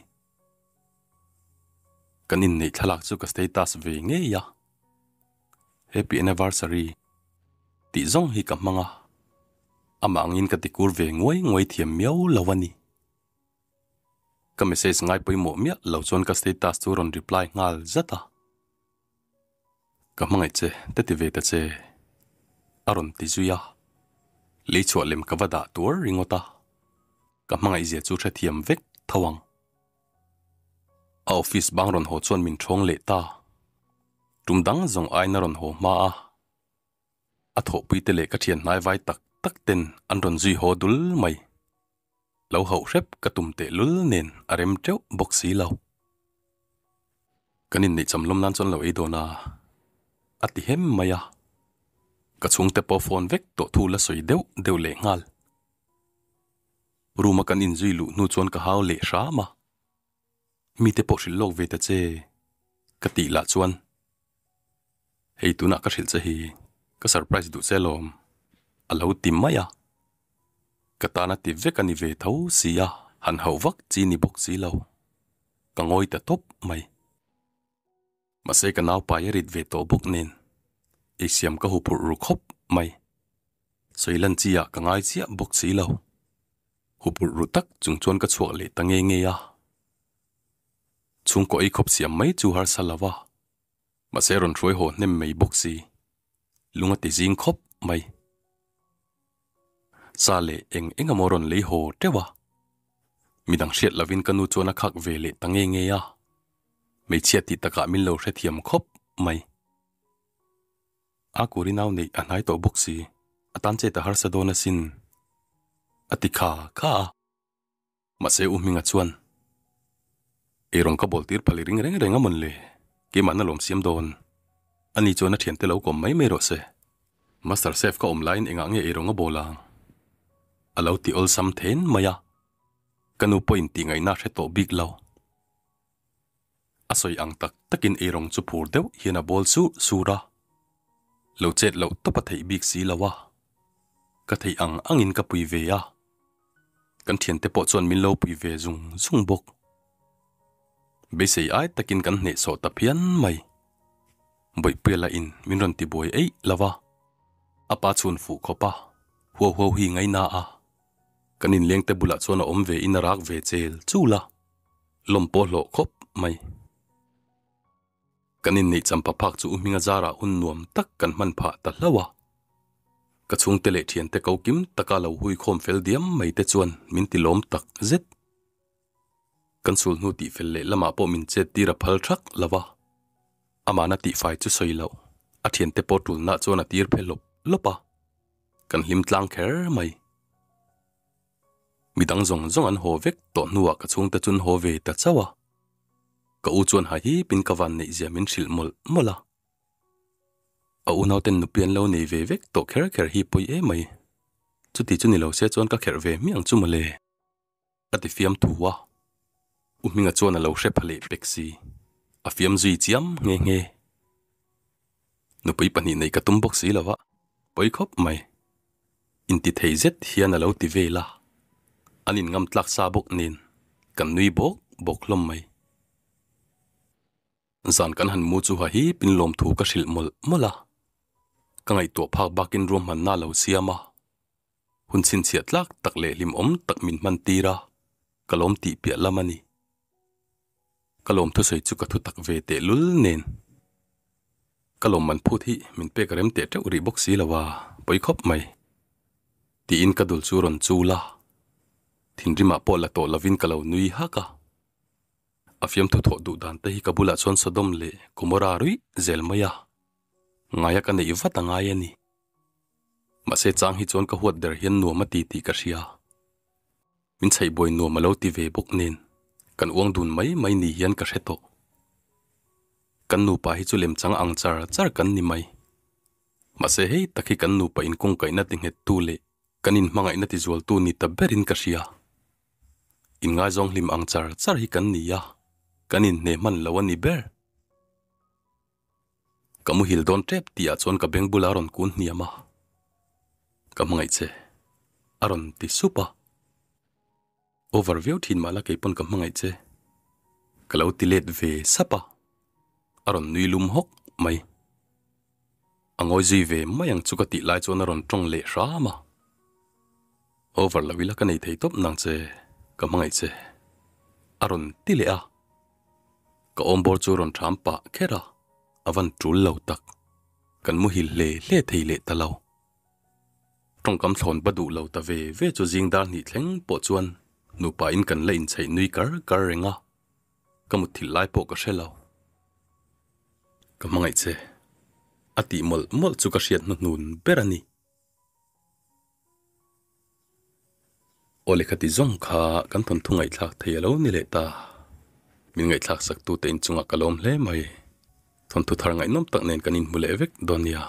Speaker 1: Kan inneih thlalak chu ka status ve ngei a. Happy anniversary tih zawng hi ka hmang a, amah angin ka tikur ve nguai nguai thiam miau lo a ni. Ka message ngai pawimawh miah lo chuan ka status chu rawn reply nghal zat a. Ka hmangaih che, te ti ve ta che, a rawn ti zui a. Lei chhuah lem ka va dah tuar ringawt a, ka hmangaih zia chu hrethiam vek tho ang. A office bang rawn haw chuan min ṭhawng leh ta. Tum dang zawng aiin a rawn haw hma a. A thawhpuite leh ka ṭhian hnai vai tak tak ten an rawn zui haw dul mai. Lo hauh hrep ka tum tehlul nen a rem teuh bawk si lo. Kan inneih cham lawm nan chuan lo ei dawn a, a ti hem mai a. Ka chhungte pawh phone vek tawh thu la sawi deuh deuh leh nghal. Room a kan inzui luh hnu chuan ka hau leh hram a. Mite pawh hrilh lawk ve ta che, ka tih lah chuan, Hei tunah ka hrilh che hi, ka surprise duh che alawm, a lo ti mai a. Ka tana ti vek a ni ve tho si a, han hauh vak chi ni bawk si lo. Ka ngawi ta tawp mai. Mahse ka naupai a rit ve tawh bawk nen, eisiam ka huphurh ru khawp mai. Sawi lan chi ah ka ngai chiah bawk si lo. Huphurh ru tak chung chuan ka chhuak leh ta nge nge a. Chhungkaw ei khawp siam mai chu harsa lo a. Mahse rawn hruai haw hnem mai bawk si. Lung a ti zing khawp mai. Sa leh eng eng emaw rawn lei haw teuh a. Midang hriat lovin ka nu chuan a khak ve leh ta nge nge a. Hmeichhia tih takah min lo hrethiam khawp mai. A kuri nau neih a hnai tawh bawk si, a tan chet a harsa dawn asin, a ti kha kha a. Mahse U Hminga chuan, Eirawng ka bawl tir phal i ring reng reng a mawn le, keimahna lawm siam dawn. Ani chuan a thiante lo kawm mai mai rawh se. Master Chef ka awm laiin engah nge eirawng a bawl ang? A lo ti awlsam then mai a, ka nu pawhin tih ngaihna a hre tawh bik lo. A sawi ang tak takin eirawng chu phur deuh hian a bawl sur sur a, lo chet loh tawp a theih bik si lo a, ka theih ang angin ka pui ve a, kan thiante pawh chuan min lo pui ve zung zung bawk. Beisei ai takin kan hnehsawh ta phian mai. Bawihpuia lah in min rawn ti buai eih lo a, a pa chhun fuh khawp a, huau huau hi ngaina a, kan inlengte bulah chuan a awm ve in a rak ve chel chul a. Lawm pawh hlawh khawp mai. Kan inneih champa phak chu U Hminga zarah hun nuam tak kan hman phah ta hlauh a. Ka chhungte leh thiante ko kim taka lo hui khawm fel diam mai te chuan min ti lawm tak zet. Kan sul hnu tih fel leh lamah pawh min chet tir a phal thak lo va. Amahna tihfai chu sawi loh, a thiante pawh tulna chuan a tir phe lawp lawp a. Kan hlim tlang kher mai. Midang zawng zawng an haw vek tawh hnuah ka chhungte chu an haw ve ta chauh a. Ka u chuan ha hipin ka van neih zia min hrilh mawlh mawlh a. A unauten nupi an lo nei ve vek tawh kher kher hi pawi em mai. Chuti chu ni lo se chuan ka kherh ve hmiang chu mawle. A ti fiam thu a. U Hminga chuan a lo hre pha leh pek si. A fiam zui chiam nghe nghe. Nupui pahnih nei ka tum bawk si lo a, pawi khawp mai. Inti thei zet hian a lo ti vel a, an inngam tlak sa bawk nen kan nui bawk bawk hlawm mai. Zan kan han mu chu ha hipin lawmthu ka hrilh mawlh mawlh a, ka ngaihtuah phak bakin ruahmanna a lo siam a, hun chhinchhiah tlak tak leh hlimawm tak min hman tir a, ka lawm tih piah lam a ni. Ka lawm thusawi chu ka thu tak ve teh lul nen. Ka lawm man phut hi min pek rem teh teuh rih bawk si lo a, pawi khawp mai. Tiin ka dul chu rawn chul a. Thinrimah pawh la tawh lovin ka lo nui hak a. A fiamthu thawh duh dan te hi ka bulah chuan Sodom leh Gomorrah ruih zel mai a. Ngaia ka neih vat a ngai a ni. Mahse chang hi chuan ka huat der hian nuam a ti tih ka hria. Min chheihbuai nuam a lo ti ve bawk nen kan uang dun mai mai ni hian ka hre tawh. Kan nupa hi chu lemchang ang char char kan ni mai. Mahse hei tak hi kan nupa inkungkaihna ti nghettu leh kan inhmangaihna ti zualtu ni ta berin ka hria. Inngaizawng hlim ang char char hi kan ni a, kan inhne hman lo a ni ber. Ka muhil dawn tep tihah chuan ka beng bulah a rawn kun hniam a, Ka hmangaih che, a rawn ti sup a. Over viau thin mah la kei pawn ka hmangaih che, ka lo ti let ve sap a, a rawn nui lum hawk mai. A ngawi zui ve mai ang chu ka tih lai chuan a rawn tawng leh hram a. Over lo ila ka nei thei tawp nang che, ka hmangaih che, a rawn ti leh a. Ka awmbawr chu rawn ṭham pah kher a, a van ṭul lo tak. Kan muhil hle hle thei leh ta lo. Ṭawngkam thlawn ba duh lo ta ve ve chu zing dar hnih thleng pawh chuan nupa in kan la inchheih nui kar kar reng a, ka mutthilh lai pawh ka hre lo. Ka hmangaih che, a tih mawlh mawlh chu ka hriat hnuhnun ber a ni. Aw lehkha ti zawng kha kan thawnthu ngaihthlak thei a lo ni leh ta. Min ngaihthlak sak tute inchungah ka lawm hle mai. Thawnthu thar ngaihnawm tak nen kan inhmu leh vek dawn nia.